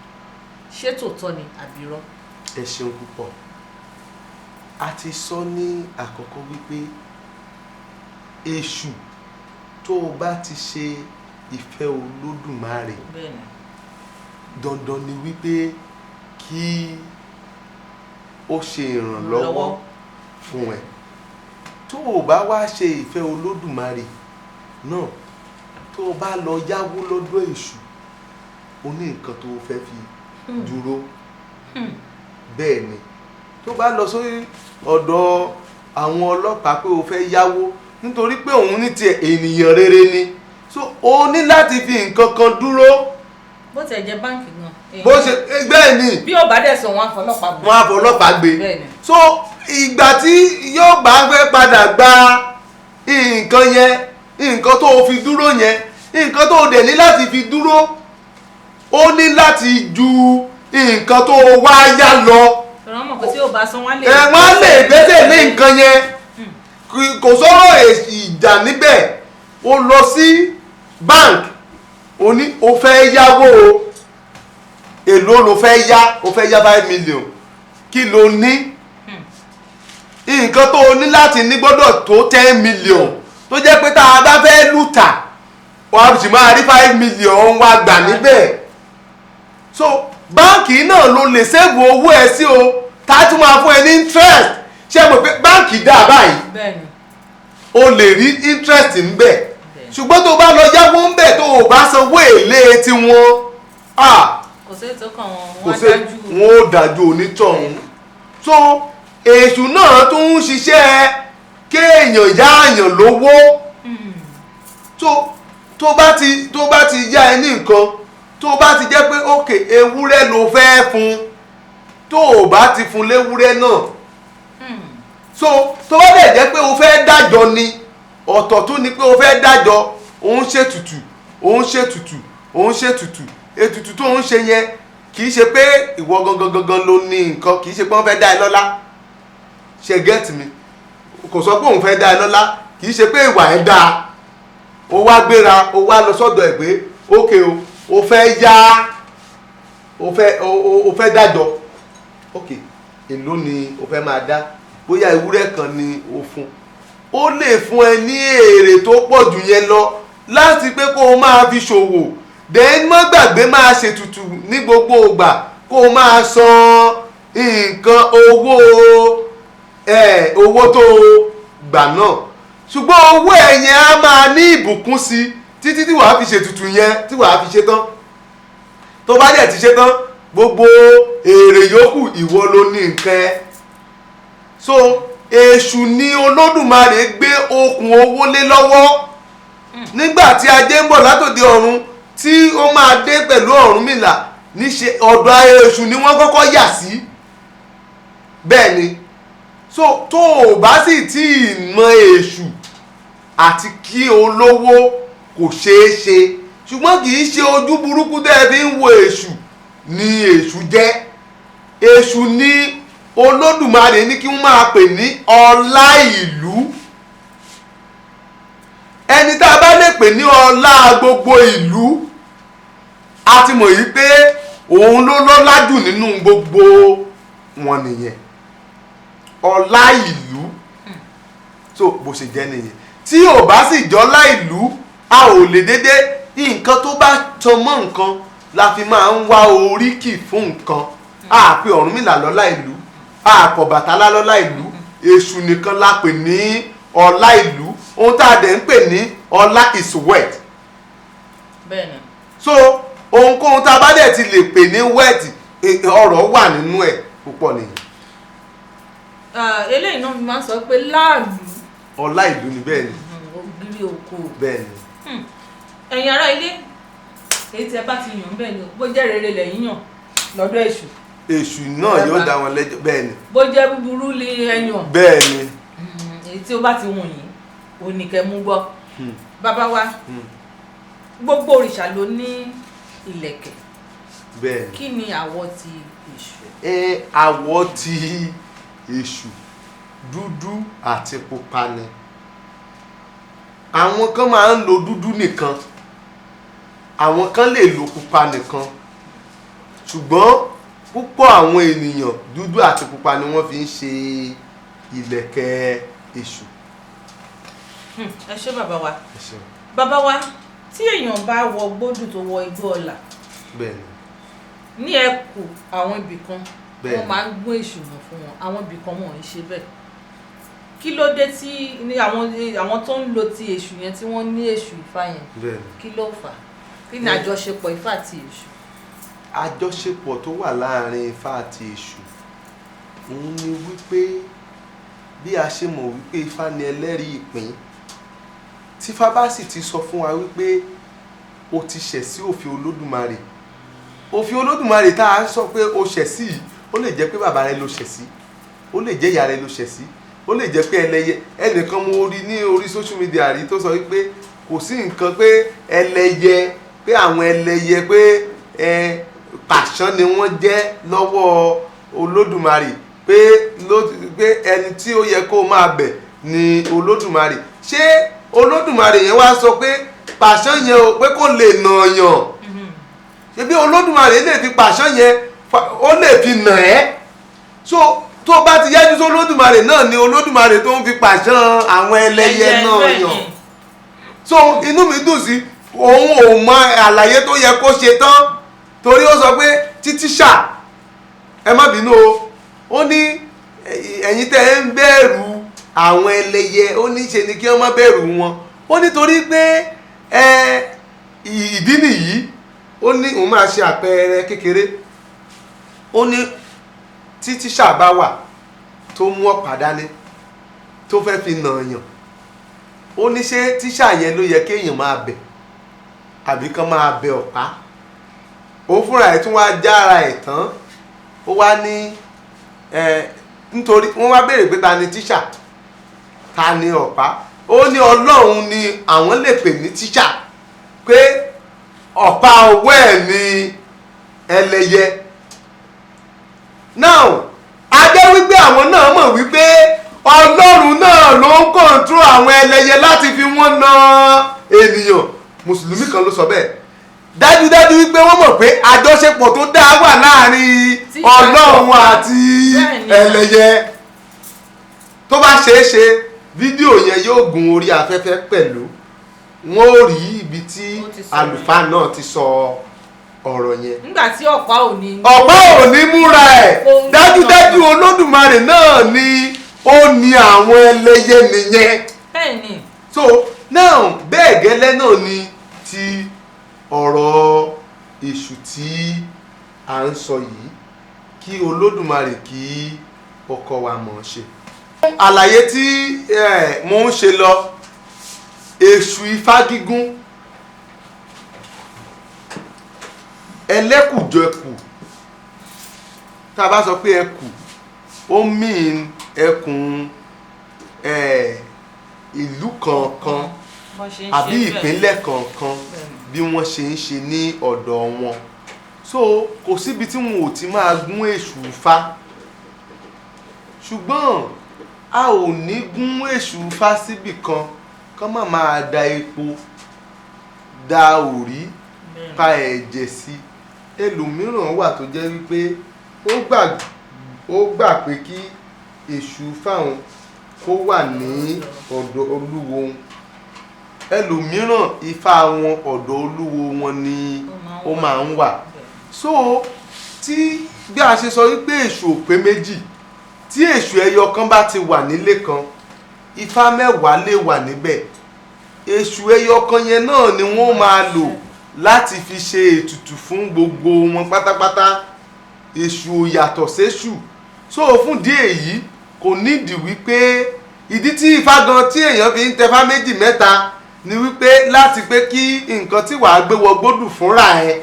ṣé tòótọ́ ni àbí irọ́? Ẹ ṣeun púpọ̀. A ti sọ ní àkọ́kọ́ wípé èṣù, tó o bá ti ṣe ìfẹ́ Olódùmarè, dandan ni wípé kí ó ṣe ìrànlọ́wọ́ Ìrànlọ́wọ́. fún ẹ. Tó o bá wá ṣe ìfẹ́ Olódùmarè náà, tó o bá lọ yáwó lọ́dọ̀ èṣù, o ní nǹkan tó o fẹ́ fi dúró. Bẹ́ẹ̀ ni, tó bá lọ sórí ọ̀dọ̀ àwọn ọlọ́pàá pé o fẹ́ yáwó, nítorí pé òun ní tiẹ̀, ènìyàn rere ni, so o ní láti fi nǹkan kan dúró. Bó tiẹ̀ jẹ́ báǹkì gan. Bó ṣe bẹ́ẹ̀ ni. Bí ó bá dẹ̀ sọ, wọn á fọlọ́pàá bù. Wọn á fọlọ́pàá gbé. So ìgbà tí yóò bá fẹ́ padà gba nǹkan yẹn, nǹkan tó o fi dúró yẹn, nǹkan tó o dẹ̀ ní láti fi dúró, ó ní láti ju nǹkan tó o wá yá lọ. Tọ́rọ mọ̀ pé tí ó bá san, wọ́n lè. Ẹ wọ́n lè gbẹ́sẹ̀ lé nǹkan yẹn. Kò sọ̀rọ̀ ìjà níbẹ̀. O lọ sí bank, o ní o fẹ́ yáwó o. Èló ló fẹ́ yá? O fẹ́ yá 5 million. Kí ló ní? Nǹkan tó o ní láti ní gbọ́dọ̀ tó 10 million, tó jẹ́ pé tá a bá fẹ́ lùtà, wàá sì máa rí 5 million wá gbà níbẹ̀. So báǹkì náà ló lè save owó ẹ sí o, tá a tún máa fún ẹ ní interest. Ṣé mo pé báǹkì dà báyìí? Bẹ́ẹ̀ni. O lè rí interest ńbẹ̀, ṣùgbọ́n tó bá lọ yáwó ńbẹ̀, tó o bá sanwó èlé tiwọn, ah, Kò sí ètò kan wọn. Kò Wọ́n á sí. dájú. Wọn ó dájú onítọ̀hún. So èṣù náà tún ń ṣiṣẹ́ kéèyàn yáàyàn lówó. Tó bá ti yá ẹ ní nǹkan, tó bá ti jẹ́ pé òkè ewúrẹ́ ló fẹ́ fún, tó o bá ti fún léwúrẹ́ náà, so tó bá dẹ̀ jẹ́ pé o fẹ́ dájọ́ ni, ọ̀tọ̀ tún ni pé o fẹ́ dájọ́, òun ṣètùtù, òun ṣètùtù, òun ṣètùtù. Ètùtù tó ń ṣe yẹn, kì í ṣe pé ìwọ gangan gangan ló ní nǹkan, kì í ṣe pé wọ́n fẹ́ dá ẹ lọ́lá. Ṣe get mi? Kò sọ pé òun fẹ́ dá ẹ lọ́lá, kì í ṣe pé ìwà ẹ̀ dáa. O wá gbéra, o wá lọ sọ́dọ̀ ẹ̀ pé ókè o, o fẹ́ yá, o fẹ́ o fẹ́ dájọ́. Ok, èló ni o fẹ́ máa dá? Bóyá ewúrẹ́ kan ni o fún, ó lè fún ẹ ní èrè tó pọ̀ jù yẹn lọ láti pé kó o máa fi ṣòwò. Then má gbàgbé máa ṣètùtù ní gbogbo ìgbà, kó o máa san nǹkan owó ẹ, owó tó o gbà náà. Ṣùgbọ́n owó ẹ yẹn á máa ní ìbùkún sí títí tí wàá fi ṣètùtù yẹn, tí wàá fi ṣe tán. Tó bá dẹ̀ ti ṣe tán, gbogbo èrè yòókù, ìwọ ló ní nǹkan ẹ. So èṣù ni Olódùmarè gbé okùn owó lé lọ́wọ́. Nígbà tí ajé ń bọ̀ látòde ọ̀run. tí ó máa dé pẹ̀lú Ọ̀rúnmìlà níṣe ọ̀dọ̀ èṣù ni wọ́n kọ́kọ́ yà sí. Bẹ́ẹ̀ ni. So tó o bá sì tí ì mọ èṣù àti kí olówó kò ṣeé ṣe, ṣùgbọ́n kì í ṣe ojú burúkú tẹ́ ẹ fi ń wo èṣù ni èṣù jẹ́. Èṣù ni Olódùmarè ní kí wọ́n máa pè ní ọlá ìlú. Ẹni tá a bá lè pè ní ọlá gbogbo ìlú, a ti mọ̀ yìí pé òun ló lọ́lá jù nínú gbogbo wọn nìyẹn, ọlá ìlú. So bó ṣe jẹ́ nìyẹn. Tí ò bá sì jọlá ìlú, a ò lè dédé nǹkan tó bá tan mọ́ nǹkan la fi máa ń wá oríkì fún nǹkan. A pè Ọ̀rúnmìlà lọ́lá ìlú, a pè Ọbàtálá lọ́lá ìlú, èṣù nìkan la pè ní ọlá ìlú. Ohun tá a dẹ̀ ń pè ní ọlá is wealth. Bẹ́ẹ̀ni. So ohunkóhun tá a bá dẹ̀ ti lè pè ní wealth, ọrọ̀ wà nínú ẹ̀ púpọ̀ nìyẹn. Eléyìí náà máa ń sọ pé láàlú ọlá ìlú ni. Bẹ́ẹ̀ ni. Ògiri oko. Bẹ́ẹ̀ ni. Ẹ̀yin ará ilé, èyí tí ẹ bá ti yàn bẹ́ẹ̀ ni, bó jẹ́ rere lẹ́yìn yàn lọ́dọ̀ èṣù, èṣù náà yóò dá wọn lẹ́jọ́. Bẹ́ẹ̀ ni. Bó jẹ́ búburú lè ẹyàn. Bẹ́ẹ̀ ni. Èyí tí ó bá ti wù yín ò ní kẹ́ mú gbọ́. Bàbá wa, gbogbo òrìṣà ló ní ìlẹ̀kẹ̀. Bẹ́ẹ̀ ni. Kí ni àwọ̀ ti èṣù? Ẹ àwọ̀ ti èṣù dúdú àti pupa ni. Àwọn kan máa ń lo dúdú nìkan, àwọn kan lè lo pupa nìkan, ṣùgbọ́n púpọ̀ àwọn ènìyàn dúdú àti pupa ni wọ́n fi ń ṣe ìlẹ̀kẹ̀ èṣù. Ẹ ṣé bàbá wa. Bàbá wa, tí èèyàn bá wọ gbódù tó wọ igbó ọlà ní ẹkù àwọn ibì kan, wọ́n máa ń gún èṣù mọ̀ fún wọn, àwọn ibì kan wọn ò ń ṣe bẹ́ẹ̀. Kí ló dé tí àwọn tó ń lo ti èṣù yẹn tí wọ́n ní èṣù Ifá yẹn, kí ló fà á? Kí ni àjọṣepọ̀ Ifá àti èṣù? Àjọṣepọ̀ tó wà láàrin Ifá àti èṣù òun ni wípé bí a ṣe mọ̀ wípé Ifá ni ẹlẹ́rìí ìpín, tí Ifá bá sì ti sọ fún wa wípé o ti ṣẹ̀ sí òfin Olódùmarè, òfin Olódùmarè tá a sọ pé o ṣẹ̀ sí yìí, ó lè jẹ́ pé bàbá rẹ ló ṣẹ̀ sí, ó lè jẹ́ ìyá rẹ ló ṣẹ̀ sí, ó lè jẹ́ pé ẹlẹ́yẹ. Ẹnìkan mo rí ní orí social media rí tó sọ wípé kò sí nǹkan pé ẹlẹ́yẹ, pé àwọn ẹlẹ́yẹ pé pàṣán ni wọ́n jẹ́ lọ́wọ́ Olódùmarè, pé ẹni tí ó yẹ kó máa bẹ̀ ni Olódùmarè. Ṣé Olódùmarè yẹn wá sọ pé pàṣán yẹn o pé kò lè nà yàn? Ṣebí Olódùmarè lè fi pàṣán yẹn, ó lè fi nà ẹ́. So tó bá ti yájú sí Olódùmarè náà ni Olódùmarè tó ń fi pàṣán àwọn ẹlẹ́yẹ náà yàn. So inú mi dùn sí òun ò mọ àlàyé tó yẹ kó ṣe tán, torí ó sọ pé títíṣà ẹ má bínú o, ó ní ẹ̀yin tẹ́ ẹ ń bẹ̀rù àwọn ẹlẹ́yẹ, ó ní ṣe ni kí wọ́n má bẹ̀rù wọn, ó nítorí pé ìdí nìyí. Ó ní òun máa ṣe àpẹẹrẹ kékeré. Ó ní tí tíṣà bá wà tó mú ọ̀pá dání tó fẹ́ fi nà yàn, ó ní ṣé tíṣà yẹn ló yẹ kéèyàn máa bẹ̀ àbí kán máa bẹ̀ ọ̀pá? Òun fúnra ẹ̀ tún wá jára ẹ̀ tán. Ó wá ní nítorí wọ́n wá béèrè pé ta ni tíṣà, ta ni ọ̀pá? Ó ní Ọlọ́run ni àwọn lè pè ní tíṣà, pé ọ̀pá ọwọ́ ẹ̀ ni ẹlẹ́yẹ. Now a jẹ́ wípé àwọn náà mọ̀ wípé Ọlọ́run náà ló ń kọ̀ǹtró àwọn ẹlẹ́yẹ láti fi wọ́n na ènìyàn. Mùsùlùmí kan ló sọ bẹ́ẹ̀. Dájúdájú wípé wọ́n mọ̀ pé àjọṣepọ̀ tó dáa wà láàrin Ọlọ́run àti ẹlẹ́yẹ. Tó bá ṣeé ṣe, fídíò yẹn yóò gun orí afẹ́fẹ́ pẹ̀lú, wọ́n ó rí ibi tí àlùfáà náà ti sọ ọ̀rọ̀ yẹn. Nígbà tí ọ̀pá ò ní. Ọ̀pá ò ní múra ẹ̀. Dájúdájú Olódùmarè náà ni ó ní àwọn ẹlẹ́yẹ nìyẹn. Bẹ́ẹ̀ni. So now bẹ́ẹ̀ gẹ́lẹ́ náà ni ti ọ̀rọ̀ èṣù tí à ń sọ yìí, kí Olódùmarè kí ọkọ wa mọ̀ ọ́n ṣe. Àlàyé tí mo ń ṣe lọ, èṣù Ifá gígún Ẹlẹ́kùjẹkù, tá a bá sọ pé ẹkù, ó mean ẹkùn ìlú kọ̀ọ̀kan Bọ́n ṣe ń àbí ṣe bẹ́ẹ̀. ìpínlẹ̀ kọ̀ọ̀kan, Bẹ́ẹ̀ni. bí wọ́n ṣe ń ṣe ní ọ̀dọ̀ wọn. So kò síbi tí wọn ò ti máa gún èṣù Ifá, ṣùgbọ́n a ò ní gún èṣù Ifá síbì kan kán má máa da epo, da òrí, pa ẹ̀jẹ̀ sí. Ẹlòmíràn wà tó jẹ́ wípé ó gbà pé kí èṣù fáwọn kó wà ní ọ̀dọ̀ olúwo wọn. Ẹlòmíràn, ifá wọn, ọ̀dọ̀ olúwo wọn ni ó máa ń wà. So tí bí a ṣe sọ wípé èṣù ò pé méjì, tí èṣù ẹyọ kan bá ti wà nílé kan, ifá 10 lè wà níbẹ̀. Èṣù ẹyọ kan yẹn náà ni wọ́n máa lò láti fi ṣe ètùtù fún gbogbo wọn pátápátá. Èṣù ò yàtọ̀ séṣù. So fún ìdí èyí, kò nídìí wípé ìdí tí ifá gan tí èèyàn fi ń tẹfá méjì mẹ́ta ni wípé láti pé kí nǹkan tí wàá gbé wọ gbódù fúnra ẹ,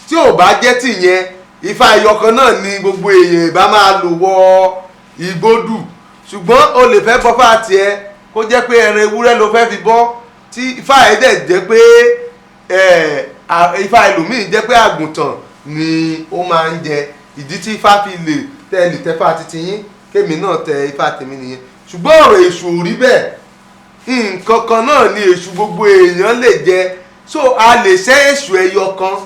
tí ò bá jẹ́ tìyẹn, ifá ẹyọ kan náà ni gbogbo èèyàn ìbá máa lò wọ ìgbódù. Ṣùgbọ́n o lè fẹ́ bọ́fà tiẹ̀ kó jẹ́ pé ẹran ewúrẹ́ ló fẹ́ fi bọ́, tí ifá ẹ̀ dẹ̀ jẹ́ pé ifá ẹlòmíì jẹ́ pé àgùntàn ni ó máa ń jẹ. Ìdí tí ifá fi lè tẹ́lì tẹ́fà titi yín, kémi náà tẹ ifá tèmi nìyẹn. Ṣùgbọ́n ọ̀rọ̀ èṣù ò rí bẹ́ẹ̀. Nǹkan kan náà ni èṣù gbogbo èèyàn lè jẹ. So a lè ṣẹ́ èṣù ẹyọ kan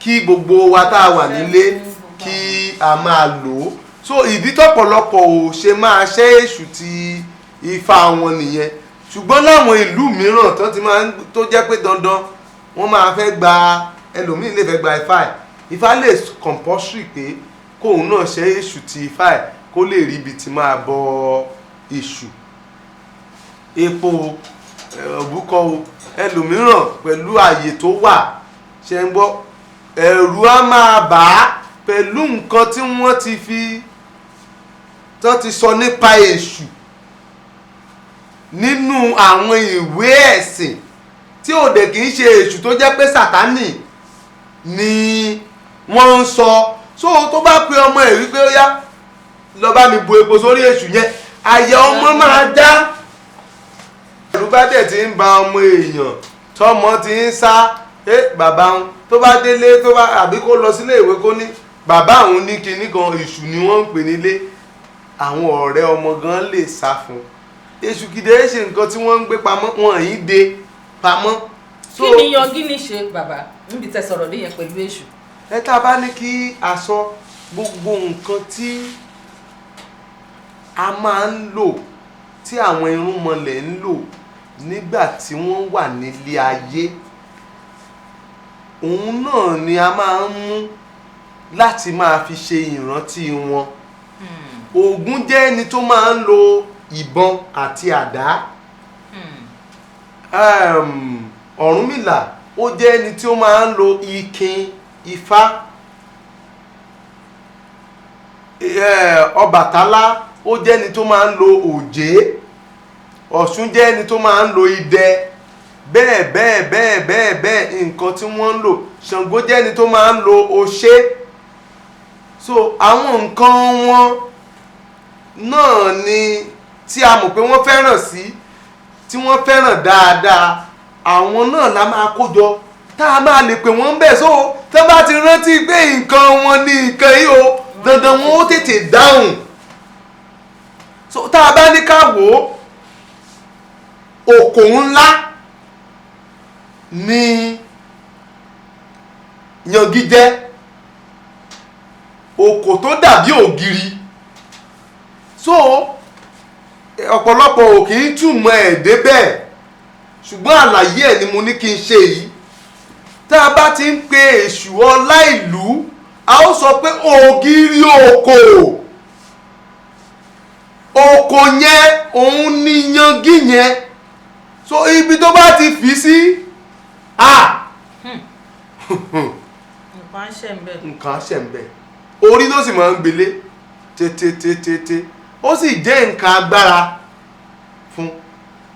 kí gbogbo wa tá a wà nílé kí a máa lò ó. So ìdí tọ́pọ̀lọpọ̀ ò ṣe máa ṣẹ́ èṣù ti ifá wọn nìyẹn. Ṣùgbọ́n láwọn ìlú mìíràn tó ti máa ń tó jẹ́ pé dandan wọ́n máa fẹ́ gba, ẹlòmíì lè fẹ́ gba ifá ẹ̀, ifá lè compulsory pé kóun náà ṣe èṣù ti ifá ẹ̀ kó lè rí ibi tí máa bọ èṣù. Epo òbúkọ o, ẹlòmíràn pẹ̀lú ààyè tó wà ṣe ń gbọ́, ẹ̀rù á máa bà á pẹ̀lú nǹkan tí wọ́n ti fi tó ti sọ nípa èṣù nínú àwọn ìwé ẹ̀sìn, tí ò dẹ̀ kì í ṣe èṣù tó jẹ́ pé Sátánì ni wọ́n ń sọ. So tó bá pe ọmọ ẹ̀ wípé ó yá, lọ bá mi bu epo sórí èṣù yẹn, àyà ọmọ máa dá. Ẹ̀rù bá dẹ̀ ti ń ba ọmọ èèyàn, tọmọ ti ń sá, bàbá òun tó bá délé, tó bá àbí kó lọ sílé ìwé, kó ní bàbá òun ní kinní kan, èṣù ni wọ́n ń pè nílé, àwọn ọ̀rẹ́ ọmọ gan lè sá fún èṣù. Kìdẹ́ ṣe nǹkan tí wọ́n ń gbé pamọ́, wọn yìí dé pamọ́. Kí ni yangi ní ṣe, bàbá, níbi tẹ́ sọ̀rọ̀ dé yẹn pẹ̀lú èṣù? Ẹ tá a bá ní kí a sọ gbogbo nǹkan tí a máa ń lò, tí àwọn irúnmọlẹ̀ ń lò nígbà tí wọ́n wà nílé ayé, òun náà ni a máa ń mú láti máa fi ṣe ìrántí wọn. Ògún jẹ́ ẹni tó máa ń lo ìbọn àti àdá. Ọ̀rúnmìlà, ó jẹ́ ẹni tí ó máa ń lo ikin ifá. Ọbàtálá, ó jẹ́ ẹni tó máa ń lo òjé. Ọ̀ṣun jẹ́ ẹni tó máa ń lo idẹ. Bẹ́ẹ̀ bẹ́ẹ̀ bẹ́ẹ̀ bẹ́ẹ̀ bẹ́ẹ̀, nǹkan tí wọ́n ń lò. Ṣàngó jẹ́ ẹni tó máa ń lo oṣé. So àwọn nǹkan wọn náà ni tí a mọ̀ pé wọ́n fẹ́ràn sí, tí wọ́n fẹ́ràn dáadáa, àwọn náà la máa kó jọ tá a máa lè pè wọ́n bẹ́ẹ̀. So tó bá ti rántí pé nǹkan wọn ni nǹkan yìí o, dandan wọn ó tètè dáhùn. So tá a bá ní ká wò ó, òkò ńlá ni yangi jẹ́, òkò tó dàbí ògiri. So ọ̀pọ̀lọpọ̀ ò kì í túmọ̀ ẹ̀ débẹ̀, ṣùgbọ́n àlàyé ẹ̀ ni mo ní kí n ṣe yìí. Tá a bá ti ń pe èṣù ọlá ìlú, a ó sọ pé ògiri òkò, òkò yẹn òun ni yangi yẹn. So ibi tó bá ti fi sí a Nǹkan ṣe ń bẹ̀. Nǹkan ṣe ń bẹ̀. Orí ló sì máa ń gbélé tètètètè, ó sì jẹ́ nǹkan agbára fún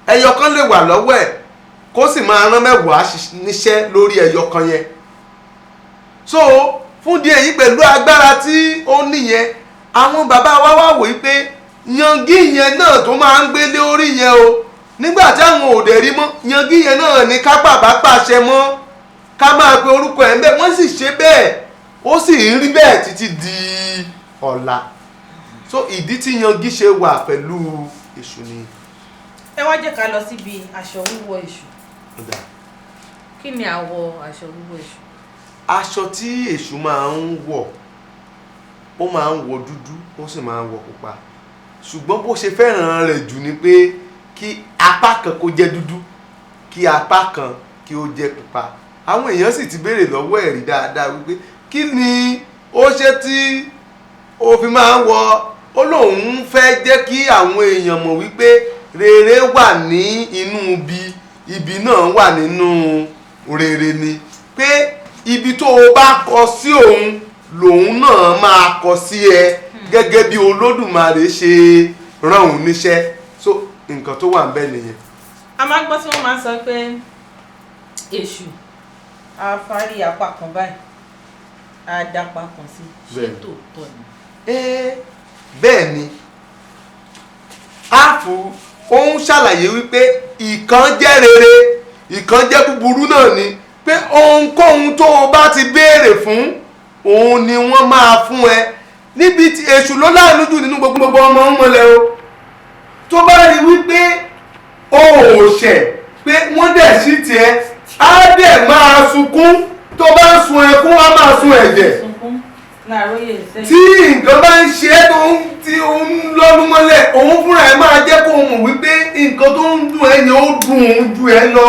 ẹyọ kan lè wà lọ́wọ́ ẹ̀ kó sì máa rán 10 níṣẹ́ lórí ẹyọ kan yẹn. So fún díẹ̀ yìí, pẹ̀lú agbára tí ó níyẹn, àwọn bàbá wa wá wòó pé yangí yẹn náà tó máa ń gbé lé orí yẹn o, nígbà tí àwọn ò dẹ̀ rí mọ́, yangí yẹn náà ní ká bàbá pàṣẹ mọ́, ká máa pe orúkọ ẹ̀ ń bẹ́ẹ̀. Wọ́n sì ṣe bẹ́ẹ̀, ó sì ń rí bẹ́ẹ̀ títí di ọ̀la. So ìdí tí yangí ṣe wà pẹ̀lú èṣù ni. Ẹ wá jẹ́ ká lọ síbi aṣọ wíwọ̀ èṣù. Kí ni àwọ̀ aṣọ wíwọ̀ èṣù? Aṣọ tí èṣù máa ń wọ̀, ó máa ń wọ dúdú, ó sì máa ń wọ pupa, ṣùgbọ́n bó ṣe fẹ́ràn rẹ̀ jù ni pé kí apá kan kó jẹ́ dúdú, kí apá kan kí ó jẹ́ pupa. Àwọn èèyàn sì ti béèrè lọ́wọ́ ẹ̀ rí dáadáa wípé kí ni ó ṣe tí ó fi máa ń wọ. Ó lóun fẹ́ jẹ́ kí àwọn èèyàn mọ̀ wípé rere wà ní inú ibi, ibi náà wà nínú rere, ni pé ibi tó o bá kọ sí òun lòun náà máa kọ sí ẹ, gẹ́gẹ́ bí Olódùmarè ṣe rán òun níṣẹ́. So nǹkan tó wà ń bẹ̀ nìyẹn. A máa ń gbọ́ tí wọ́n máa ń sọ pé èṣù á fárí apá kan báyìí, á dápá kan sí. Ṣé tòótọ́ ni? Bẹ́ẹ̀ ni. Áàfù ó ń ṣàlàyé wípé ìkan jẹ́ rere, ìkan jẹ́ búburú náà, ni pé ohunkóhun tó o bá ti béèrè fún, òun ni wọ́n máa fún ẹ. Níbi tí èṣù ló láàánú jù nínú gbogbo ọmọ ń mọlẹ̀ o, tó bá rí wípé o ò ṣẹ̀, pé wọ́n dẹ̀ sí tiẹ̀, á dẹ̀ máa sunkún. Tó bá ń sun ẹkún, á máa sun ẹ̀jẹ̀. Sunkún láàárọ̀ sẹ́yìn. Tí nǹkan bá ń ṣe é, tó ń tí ó ń lọ́nu mọ́lẹ̀, òun fúnra ẹ̀ máa jẹ́ kó mọ̀ wípé nǹkan tó ń dùn ẹ́ yẹn, ó dùn òun ju ẹ lọ.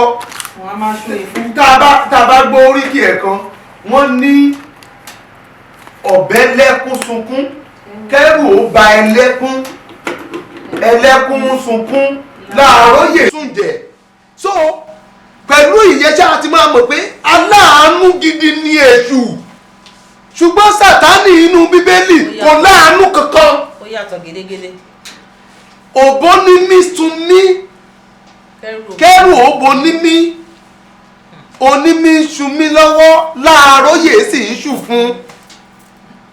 Wọ́n á máa ṣó ìfún. Tá a bá gbọ́ oríkì ẹ̀ kan, wọ́n ní ọ̀bẹ lẹ́kún sunkún, kẹ́rù ó ba ẹlẹ́kún, ẹlẹ́kún sunkún, láàárọ̀ súnjẹ̀. So pẹ̀lú ìyẹn ṣáà ti máa mọ̀ pé aláàánú gidi ni èṣù, ṣùgbọ́n Sàtánì inú Bíbélì kò láàánú kankan. Ó yàtọ̀ gédégédé. Òbó ní mí sun mí. Kẹ́rù. Kẹ́rù òbó ní mí, onímí ń ṣu mí lọ́wọ́, láàárọ̀ yìí sì ń ṣù fún.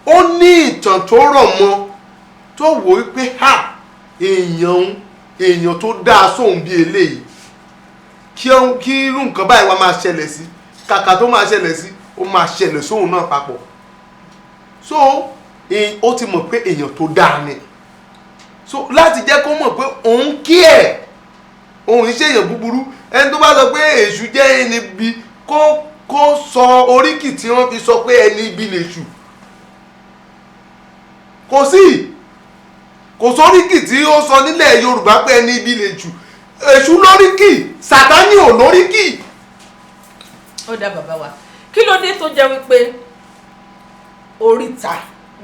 Ó ní ìtàn tó rọ̀ mọ́ tó wò ó pé ha, èèyàn èèyàn tó dáa sóhun bí eléyìí, kí irú nǹkan báyìí wá máa ṣẹlẹ̀ sí, kàkà tó máa ṣẹlẹ̀ sí, ó máa ṣẹlẹ̀ sóhun náà papọ̀. So ó ti mọ̀ pé èèyàn tó dáa ni. So láti jẹ́ kó mọ̀ pé òun kí ẹ̀, òun ṣe èèyàn búburú, ẹni tó bá sọ pé èṣù jẹ́ ẹni ibi, kó sọ oríkì tí wọ́n fi sọ pé ẹni ibi lèṣù. Kò sí, kò sóríkì tí ó sọ nílẹ̀ Yorùbá pé ẹni ibi lèṣù. Èṣù lóríkì, Sàtánì ò lóríkì. Ó dá, bàbá wa, kí ló dé tó jẹ́ wípé oríta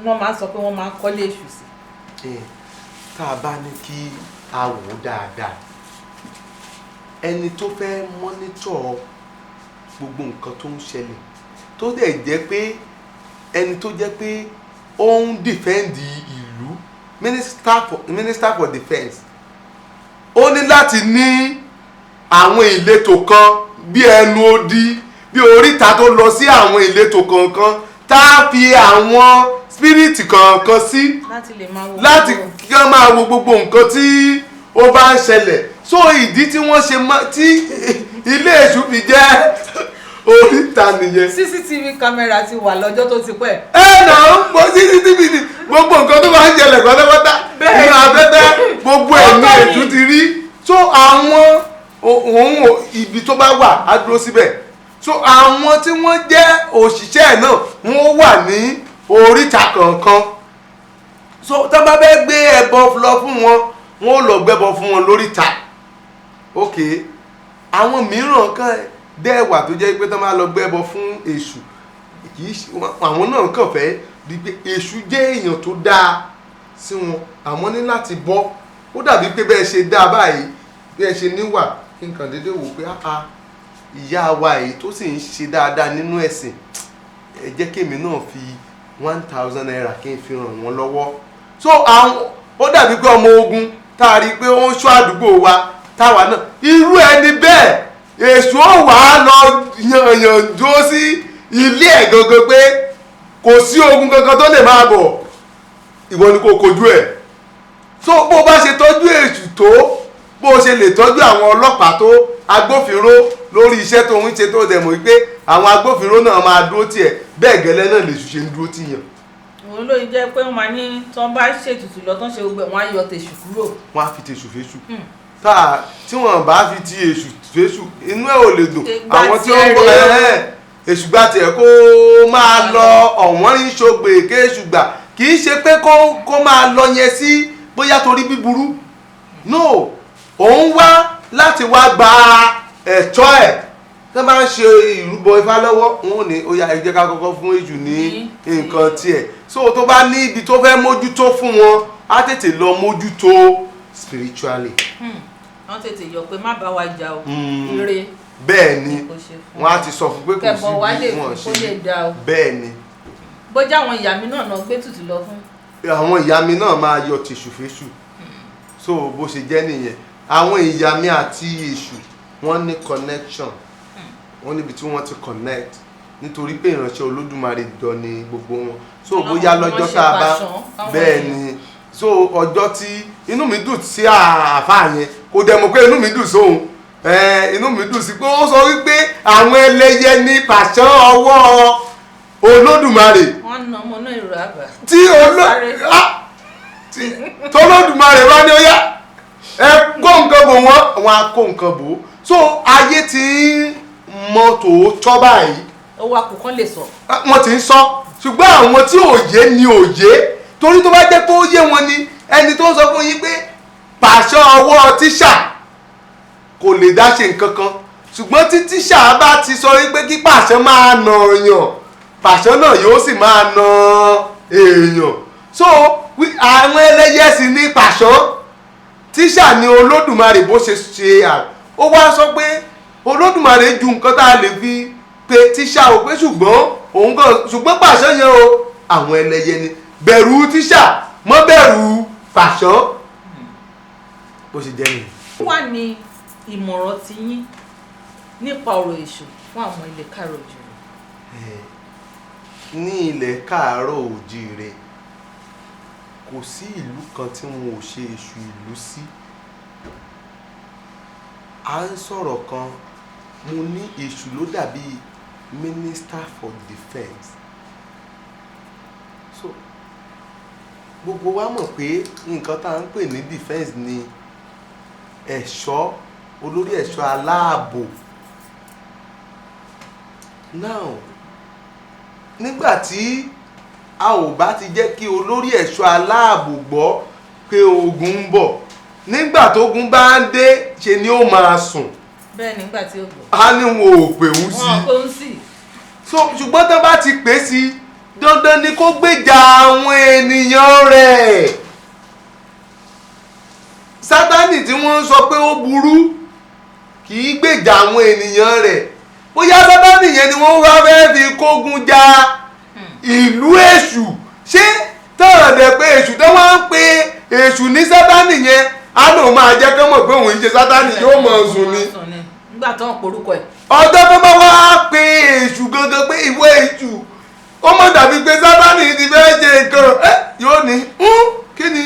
wọ́n máa ń sọ pé wọ́n máa ń kọ́lé èṣù sí? Tá a bá ní kí a wò ó dáadáa, ẹni tó fẹ́ monitor gbogbo nǹkan tó ń ṣẹlẹ̀, tó dẹ̀ jẹ́ pé ẹni tó jẹ́ pé ó ń defend ìlú, minister for defence, ó ní láti ní àwọn ìletò kan bí ẹnu odi, bí oríta tó lọ sí àwọn ìletò kọ̀ọ̀kan tá a fi àwọn spirit kọ̀ọ̀kan sí láti lè máa wo láti gbogbo- kí wọ́n máa wo gbogbo nǹkan tí ó bá ń ṣẹlẹ̀. So ìdí tí wọ́n ṣe má tí ilé èṣù fi jẹ́ oríta nìyẹn. CCTV camera ti wà lọ́jọ́ tó ti pẹ́. Ẹ nà ń gbọ́ CCTV ni gbogbo nǹkan tó bá ń ṣẹlẹ̀ pátápátá nínú afẹ́fẹ́, gbogbo ẹ̀ ní Ọ̀tọ̀ ni. èṣù ti rí. So àwọn òun ibi tó bá wà á dúró síbẹ̀. So àwọn tí wọ́n jẹ́ òṣìṣẹ́ ẹ̀ náà, wọ́n wà ní oríta kọ̀ọ̀kan. So tó bá fẹ́ gbé ẹbọ lọ fún wọn, wọ́n ó lọ gbẹ́bọ fún wọn lóríta. Ok, àwọn mìíràn kan dẹ́wà tó jẹ́ pé tó máa lọ gbẹ́bọ fún èṣù, kì í ṣe àwọn náà kàn fẹ́ di pé èṣù jẹ́ èèyàn tó dáa sí wọn, àwọn ní láti bọ́. Ó dàbí pé bẹ́ẹ̀ ṣe dáa báyìí, bẹ́ẹ̀ ṣe níwà, kí n kàn déédéé wò pé áá, ìyá wa yìí tó sì ń ṣe dáadáa nínú ẹ̀sìn, ẹ jẹ́ kémi náà fi ₦1,000 kí n fi ràn wọ́n lọ́wọ́. So àwọn ó dàbí pé ọmọ ogun tá a rí i pé ó ń ṣọ́ àdúgbò wa, táwa náà, irú ẹni bẹ́ẹ̀, èṣù ó wà á lọ yànyàn dúró sí. Ilé ẹ̀ gangan pé kò sí ogun kankan tó lè máa bọ̀, ìwọ ni kò kojú ẹ̀. So bó bá ṣe tọ́jú èṣù tó, bó ṣe lè tọ́jú àwọn ọlọ́pàá tó, agbófinró lórí iṣẹ́ tó ń ṣe, tó dẹ̀ mọ̀ wípé àwọn agbófinró náà máa dúró tiẹ̀, bẹ́ẹ̀ gẹ́lẹ́ náà lèṣù ṣe ń dúró tìyàn. Òun ló jẹ́ pé wọ́n máa ní tí wọ́n bá ṣètùtù lọ tán, ṣe gbogbo ẹ̀, wọ́n á yọ tèṣù kúrò. Wọ́n á fi tèṣù fèṣù. Tá tí wọ́n bá fi ti èṣù fèṣù, inú ẹ̀ ò lè dùn. Àwọn tí ó ń bọ̀ ẹ̀ èṣù gbà tiẹ̀ kó máa lọ ọ̀wọ́n ń ṣògbè kéṣù gbà. Kì í ṣe pé kó máa lọ yẹn sí bóyá torí bíburú, no, òun wá láti wá gba ẹ̀tọ́ ẹ̀. Tó bá ń ṣe ìrúbọ Ifá lọ́wọ́, wọn ò ní ó yá, ẹ jẹ́ ká kọ́kọ́ fún èṣù ní nǹkan tiẹ̀. So tó bá ní ibi tó fẹ́ mójútó fún wọn, á tètè lọ mójútó spiritually. Wọ́n tètè yọ pé má bá wa jà o, ire. Bẹ́ẹ̀ ni, wọ́n á ti sọ fún pé kò sí bí wọ́n ṣe. Bẹ́ẹ̀ ni. Bójá àwọn ìyá mi náà gbé tutù lọ fún. Àwọn ìyá mi náà máa yọ tèṣù fèṣù. So bó ṣe jẹ́ nìyẹn. Àwọn ìyá mi àti èṣù, wọ́n ní connection, wọ́n níbi tí wọ́n ti connect, nítorí pé ìránṣẹ́ Olódùmarè jọ ni gbogbo wọn. So bóyá lọ́jọ́ tá a bá, bẹ́ẹ̀ ni. So ọjọ́ tí inú mi dùn sí àáfàá yẹn, kò dẹ̀ mọ̀ pé inú mi dùn sóhun, inú mi dùn sí pé ó sọ wípé àwọn ẹlẹ́yẹ ní pàṣán ọwọ́ Olódùmarè. Wọ́n na ọmọ náà ìrọ̀ àgbà. Tí Olódùmarè wá ní ó yá, ẹ kó nǹkan bò wọ́n, wọ́n á kó nǹkan bò ó. So ayé ti ń mọ tòótọ́ báyìí. Ó wá kó kán lè sọ. Wọ́n ti ń sọ, ṣùgbọ́n àwọn tí òye ni òye, torí tó bá jẹ́ pé ó yé wọn ni, ẹni tó ń sọ fún yín pé pàṣán ọwọ́ tíṣà kò lè dá ṣe nǹkan kan, ṣùgbọ́n tí tíṣà bá ti sọ wípé kí pàṣán máa nà èèyàn, pàṣán náà yóò sì máa nà èèyàn. So àwọn ẹlẹ́yẹ sì ní pàṣán, tíṣà ni Olódùmarè bó ṣe ṣe à. Ó wá sọ pé Olódùmarè ju nǹkan tá a lè fi pe tíṣà ò pé, ṣùgbọ́n òun kan, ṣùgbọ́n pàṣán yẹn o, àwọn ẹlẹ́yẹ ni. Bẹ̀rù tíṣà, mọ́ bẹ̀rù pàṣán. Bó ṣe jẹ́ nìyẹn. Wà ní ìmọ̀ràn ti yín nípa ọ̀rọ̀ èṣù fún àwọn ilẹ̀ káàárọ̀ òjìrè? Ní ilẹ̀ káàárọ̀ òjìrè, kò sí ìlú kan tí wọn ò ṣe èṣù ìlú sí. À ń sọ̀rọ̀ kan, mo ní èṣù ló dàbí Minister for Defence. So gbogbo wa mọ̀ pé nǹkan tá à ń pè ní defence ni ẹ̀ṣọ́, olórí ẹ̀ṣọ́ aláàbò. Now nígbà tí a ò bá ti jẹ́ kí olórí ẹ̀ṣọ́ aláàbò gbọ́ pé ogun ń bọ̀, nígbà tógun bá ń dé, ṣe ni ó máa sùn. Bẹ́ẹ̀ nígbà tí ó gbọ́. A ní wọn ò pè ń sí. Wọn ò pè ń sí. So ṣùgbọ́n tó bá ti pè sí, dandan ni kó gbèjà àwọn ènìyàn rẹ̀. Sátánì tí wọ́n ń sọ pé ó burú kì í gbèjà àwọn ènìyàn rẹ̀. Bóyá Sátánì yẹn ni wọ́n wá fẹ́ fi kógun ja ìlú èṣù. Ṣé tọ̀rọ̀ dẹ̀ pé èṣù tó wọ́n ń pe èṣù ní Sátánì yẹn, á lòun máa jẹ́ kán mọ̀ pé òun ń ṣe Sátánì, yóò mọ̀ sùn ni. Nígbà tó ń porúkọ ẹ̀. Ọjọ́ tó bá wá pe èṣù gangan pé ìwọ èṣù, ó mọ̀ dàbí pé Sátánì ti fẹ́ ṣe nǹkan, yóò ní kí ni?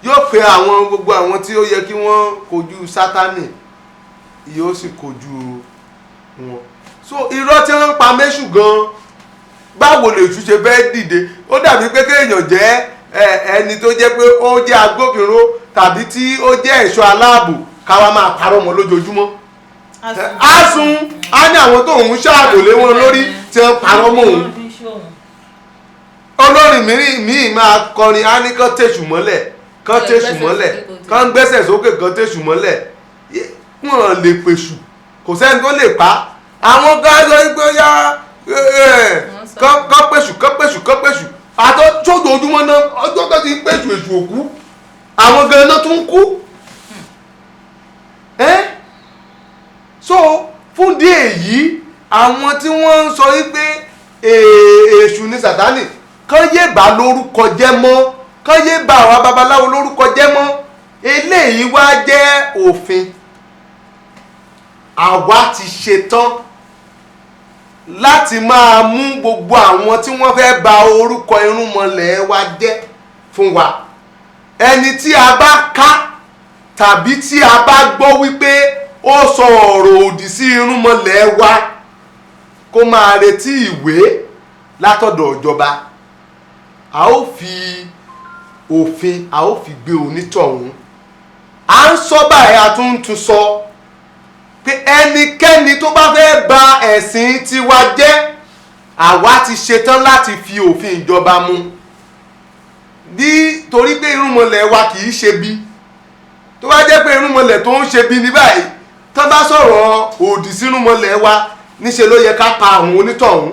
Yóò pe àwọn gbogbo àwọn tí ó yẹ kí wọ́n kojú Sátánì, yóò sì kojú wọn. So irọ́ tí wọ́n ń pa méṣù gan, báwo lèṣù ṣe fẹ́ dìde? Ó dàbí pé kéèyàn jẹ́ ẹni tó jẹ́ pé ó jẹ́ agbófinró tàbí tí ó jẹ́ ẹ̀ṣọ́ aláàbò, káwa máa parọ́ mọ́ lójoojúmọ́. Á sun, á ní àwọn tó ń ṣààbò lé wọn lórí tí wọ́n parọ́ mọ́ òun. Olórin míì máa kọrin, á ní kán tẹ̀sù mọ́lẹ̀, kán tẹ̀sù mọ́lẹ̀, kán gbẹ́sẹ̀ sókè, kán tẹ̀sù mọ́lẹ̀. Wọ́n lè pèsù, kò sẹ́ni tó lè pa. Àwọn kan sọ pé ó yá, kán pèsù, kán pèsù, kán pèsù. Àtọ́ sójoojúmọ́ náà, ọjọ́ tó ti ń pèsù èṣù òkú, àwọn gan náà tún kú. So fún díẹ̀ èyí, àwọn tí wọ́n ń sọ wípé èṣù ni Sátánì, kán yé bá lórúkọ jẹ́ mọ́, kán yé bá àwa babaláwo lórúkọ jẹ́ mọ́. Eléyìí wá jẹ́ òfin. Àwa ti ṣetán Láti máa mú gbogbo àwọn tí wọ́n fẹ́ ba orúkọ irúnmọlẹ̀ wa jẹ́ fún wa. Ẹni tí a bá ká tàbí tí a bá gbọ́ wípé ó sọ ọ̀rọ̀ òdì sí irúnmọlẹ̀ wa, kó máa retí ìwé látọ̀dọ̀ ìjọba. A ó fi òfin, a ó fi gbé onítọ̀hún. À ń sọ báyìí, a tún ń tún sọ pé ẹnikẹ́ni tó bá fẹ́ ba ẹ̀sìn tiwa jẹ́, àwa ti ṣetán láti fi òfin ìjọba mú, nítorí pé irúnmọlẹ̀ wa kì í ṣe bí. Tó bá jẹ́ pé irúnmọlẹ̀ tó ń ṣe bí ní báyìí, tó bá sọ̀rọ̀ òdì sírúnmọlẹ̀ wa, níṣe ló yẹ ká pa àwọn onítọ̀hún.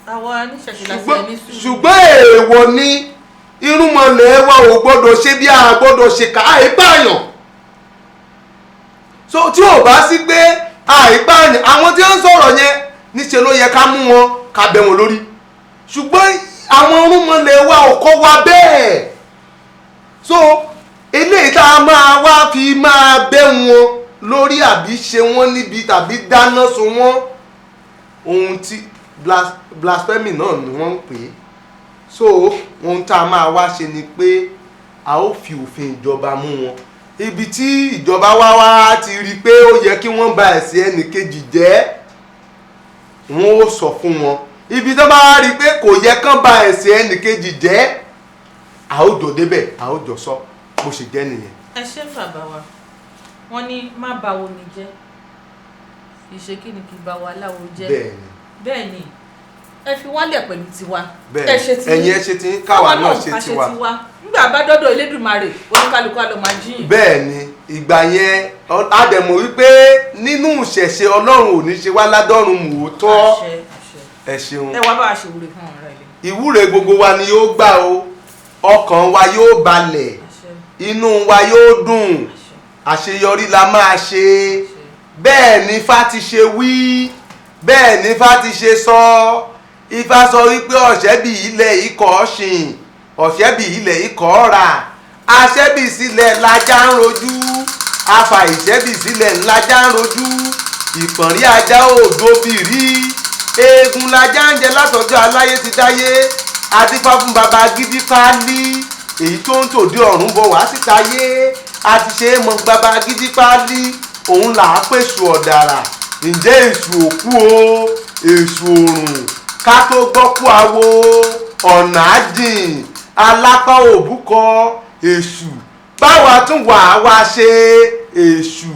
Àwa oníṣẹ̀ṣe la ṣe ní sùúrù. Ṣùgbọ́n èèwọ̀ ni, irúnmọlẹ̀ wa ò gbọ́dọ̀ ṣe bí, a gbọ́dọ̀ ṣe ká àìpààyàn. So tí ò bá sí pé àìpààyàn, àwọn tí ó ń sọ̀rọ̀ yẹn, níṣe ló yẹ ká mú wọn, ká bẹ́ wọn lórí. Ṣùgbọ́n àwọn irúnmọlẹ̀ wa ò kọ́ wa bẹ́ẹ̀. So eléyìí tá a máa wá fi máa bẹ́ wọn lórí àbí ṣe wọ́n níbi tàbí dáná sun wọ́n, ohun tí blasphemy náà ni wọ́n ń pè é. So ohun tá a máa wá ṣe ni pé a ó fi òfin ìjọba mú wọn. Ibi tí ìjọba wá ti rí i pé ó yẹ kí wọ́n ba ẹ̀sìn ẹnìkejì jẹ́, wọ́n ó sọ fún wọn. Ibi tó bá rí i pé kò yẹ kán ba ẹ̀sìn ẹnìkejì jẹ́, a ó jọ débẹ̀, a ó jọ sọ. Bó ṣe jẹ́ nìyẹn. Ẹ ṣé bàbá wa. Wọ́n ní má báwo ni jẹ́, ìṣe kí ni kí bá wa láwo jẹ́. Bẹ́ẹ̀ni. Bẹ́ẹ̀ni, ẹ fi wálẹ̀ pẹ̀lú tiwa. Bẹ́ẹ̀ni. Ẹ ṣe ti ẹ̀yin ẹ ṣe ti káwa náà ṣe tiwa. Nígbà bá dọ́dọ̀ Elédùmarè, oníkálukú á lọ máa jíyìn. Bẹ́ẹ̀ni, ìgbà yẹn a dẹ̀ mọ̀ wípé nínú ìṣẹ̀ṣe, Ọlọ́run ò ní ṣe wá ládọ́run mòótọ́. Àṣẹ, àṣẹ. Ẹ ṣeun. Ẹ wá bá wa ṣe ìwúre fún ọ̀rọ̀ ilé. Ìwúre gbogbo wa ni yóò gbà o. Ọkàn wa yóò balẹ̀. Àṣẹ. Inú wa yóò dùn. Àṣẹ. Àṣeyọrí la máa ṣe. Bẹ́ẹ̀ ni Ifá ti ṣe wí, bẹ́ẹ̀ ni Ifá ti ṣe sọ. Ifá sọ wípé ọ̀ṣẹ́bì ilẹ̀ ikọ̀ ṣìn, ọ̀ṣẹ́bì ilẹ̀ ikọ̀ rà, aṣẹ́bì sílẹ̀ lajá ń rojú, afa ìṣẹ́bì sílẹ̀ ńlájà ń rojú, ìpọ̀nrí ajá òdòbí rí, eegun lajá ń jẹ látọjọ́ aláyé ti dáyé. Adífá fún baba gidi pálí, èyí tó ń tòde ọ̀run bọ̀ wá síta yé. A ti ṣe é mọ baba gidi pálí, òun là á pèsè ọ̀dàrà. Ǹjẹ́ èṣù òkú o, èṣù òrùn, ká tó gbọ́ kú awo ọ̀nà àjìn, alápá òbúkọ èṣù, báwa tún wà á wá ṣe èṣù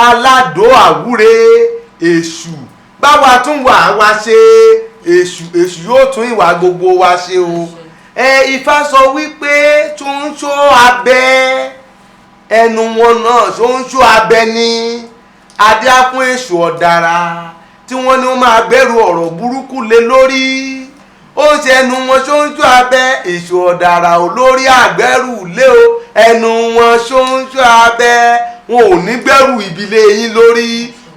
aládò àwúre, èṣù báwa tún wà á wá ṣe èṣù, èṣù yóò tún ìwà gbogbo wa ṣe o. Ẹ Ifá sọ wípé tó ń ṣó abẹ ẹnu wọn náà, tó ń ṣó abẹ ní adé á fún èṣù ọ̀dàrà tí wọ́n ní wọ́n máa bẹ̀rù ọ̀rọ̀ burúkú lé lórí. Ó ń ṣe ẹnu wọn ṣóńṣó abẹ, èṣù ọ̀dàrà ò lórí àgbẹ̀rù lé o. Ẹnu wọn ṣóńṣó abẹ, wọn ò ní gbẹ̀rù ìbílẹ̀ yín lórí,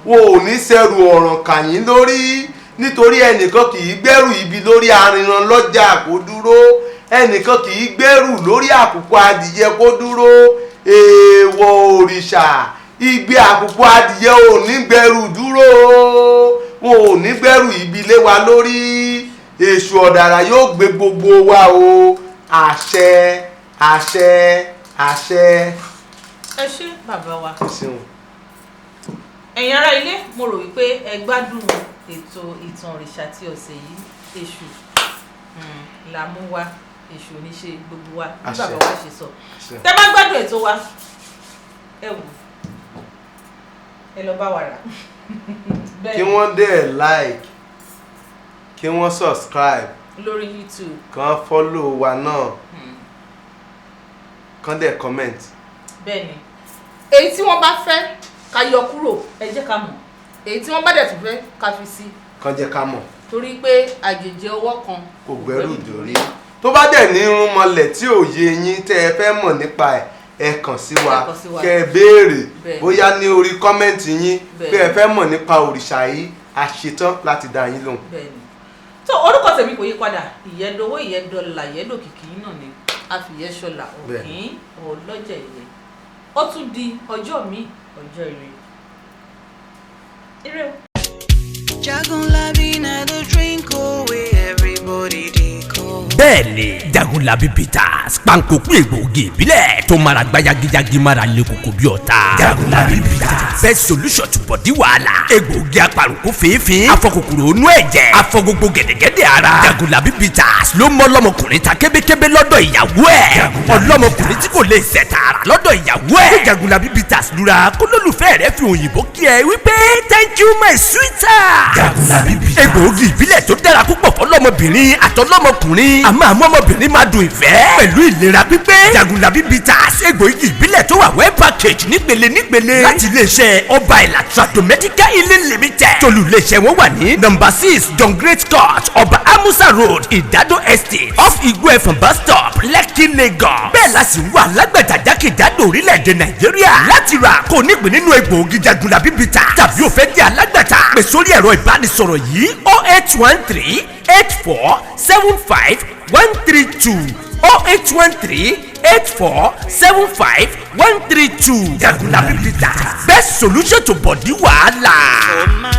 wọn ò ní ṣẹrù ọ̀ràn kà yín lórí, nítorí ẹnìkan kì í gbẹ̀rù ibi lórí arinran lọ́jà kó dúró, ẹnìkan kì í gbẹ̀rù lórí àkùkọ adìyẹ kó dúró. Èèwọ̀ òrìṣà, igbe àkùkọ adìyẹ ò ní gbẹ̀rù dúró, wọn ò ní gbẹ̀rù ibi lé wa lórí. Èṣù ọ̀dàrà yóò gbé gbogbo wa o. Àṣẹ, àṣẹ, àṣẹ. Ẹ ṣé bàbá wa. Ẹ ṣeun. Ẹ̀yin ará ilé, mo rò wípé ẹ gbádùn ètò ìtàn òrìṣà tí ọ̀sẹ̀ yìí. Èṣù là mú wa, èṣù ò ní ṣe gbogbo wa bí Àṣẹ. bàbá wa ṣe sọ. Àṣẹ. Tẹ́ bá gbádùn ètò wa, ẹ wò, ẹ lọ bá wa rà. Kí wọ́n dẹ̀ like, kí wọ́n subscribe lórí YouTube. Kàn follow wa náà, kàn dẹ̀ comment. Bẹ́ẹ̀ni, èyí tí wọ́n bá fẹ́ ká yọ kúrò, ẹ jẹ́ ká mọ̀. Èyí tí wọ́n bá dẹ̀ tún fẹ́ ká fi sí, Kàn jẹ́ ká mọ̀. Torí pé àjèjì ọwọ́ kan Kò gbẹ́rù dórí. Tó bá dẹ̀ ní irun mọlẹ̀ tí ò yé yín, tẹ́ ẹ fẹ́ mọ̀ nípa ẹ̀, ẹ kàn sí wa. Ẹ kàn sí wa. Kẹ́ ẹ béèrè, bóyá ní orí comment yín pé ẹ fẹ́ mọ̀ nípa òrìṣà yìí, a ṣetán láti dá yín lóhùn. Bẹ́ẹ̀ni. Tó orúkọ tèmi kò yí padà, ìyẹ́dowó, ìyẹ́dọ́là, ìyẹ́dòkìkí náà ni àfìyẹ́sọ̀là òkín ọlọ́jẹ̀ ìyẹ́. Ó tún di ọjọ́ mi, ọjọ́ ire, ire o. Jagunlabi na the Bẹ́ẹ̀ ni, Jagunlabi Bitters, pankokun egbòogi ìbílẹ̀ tó mara gbá yagiyagi, mara lé koko bí ọ̀tá. Jagunlabi Bitters, best solution to body wàhálà. Egbòogi apàrùkù fèéfín, afọkòkòrò onú ẹ̀jẹ̀, afọ gbogbo gẹ̀dẹ̀gẹ̀dẹ̀ ara. Jagunlabi Bitters ló mọ́ lọ́mọkùnrin ta kébékébé lọ́dọ̀ ìyàwó ẹ̀. Ọlọ́mọkùnrin tí kò lè ṣẹ̀ tààrà lọ́dọ̀ ìyàwó ẹ̀. Jagunlabi Bitters lura kólólùfẹ́ rẹ̀ fi òyìnbó kí ẹ wípé, "Thank you, my sweetheart." Jagunlabi Bitters, egbòogi ìbílẹ̀ tó dára púpọ̀ fọlọ́mọbìnrin àtọlọ́mọkùnrin. Àmọ́ àmọ́ ọmọbìnrin máa dùn ìfẹ́ pẹ̀lú ìlera pípé. Jagunlabi Bitters, egbòogi ìbílẹ̀ tó wà well package nípele nípele láti iléeṣẹ́ Ọba Ìlà Tradomedical Healing Limited. Tolú iléeṣẹ́ wọn wà ní number 6, John Great Court, Ọba Amusa Road, Ìdádó Estate, off Igbó Ẹ̀fọ̀n bus stop, Lekki, Lagos. Bẹ́ẹ̀ la sì wà lágbàtà jákèjádò orílẹ̀-èdè Nàìjíríà. Láti rà kò nípìn nínú egbòogi Jagunlabi Bitters tàbí o fẹ́ di alágbàtà, pè sórí ẹ̀rọ ìbánisọ̀rọ̀ yìí: 08138475132, 08138475132. Jagunlabi Bitters, best solution to body wàhálà. Ó máa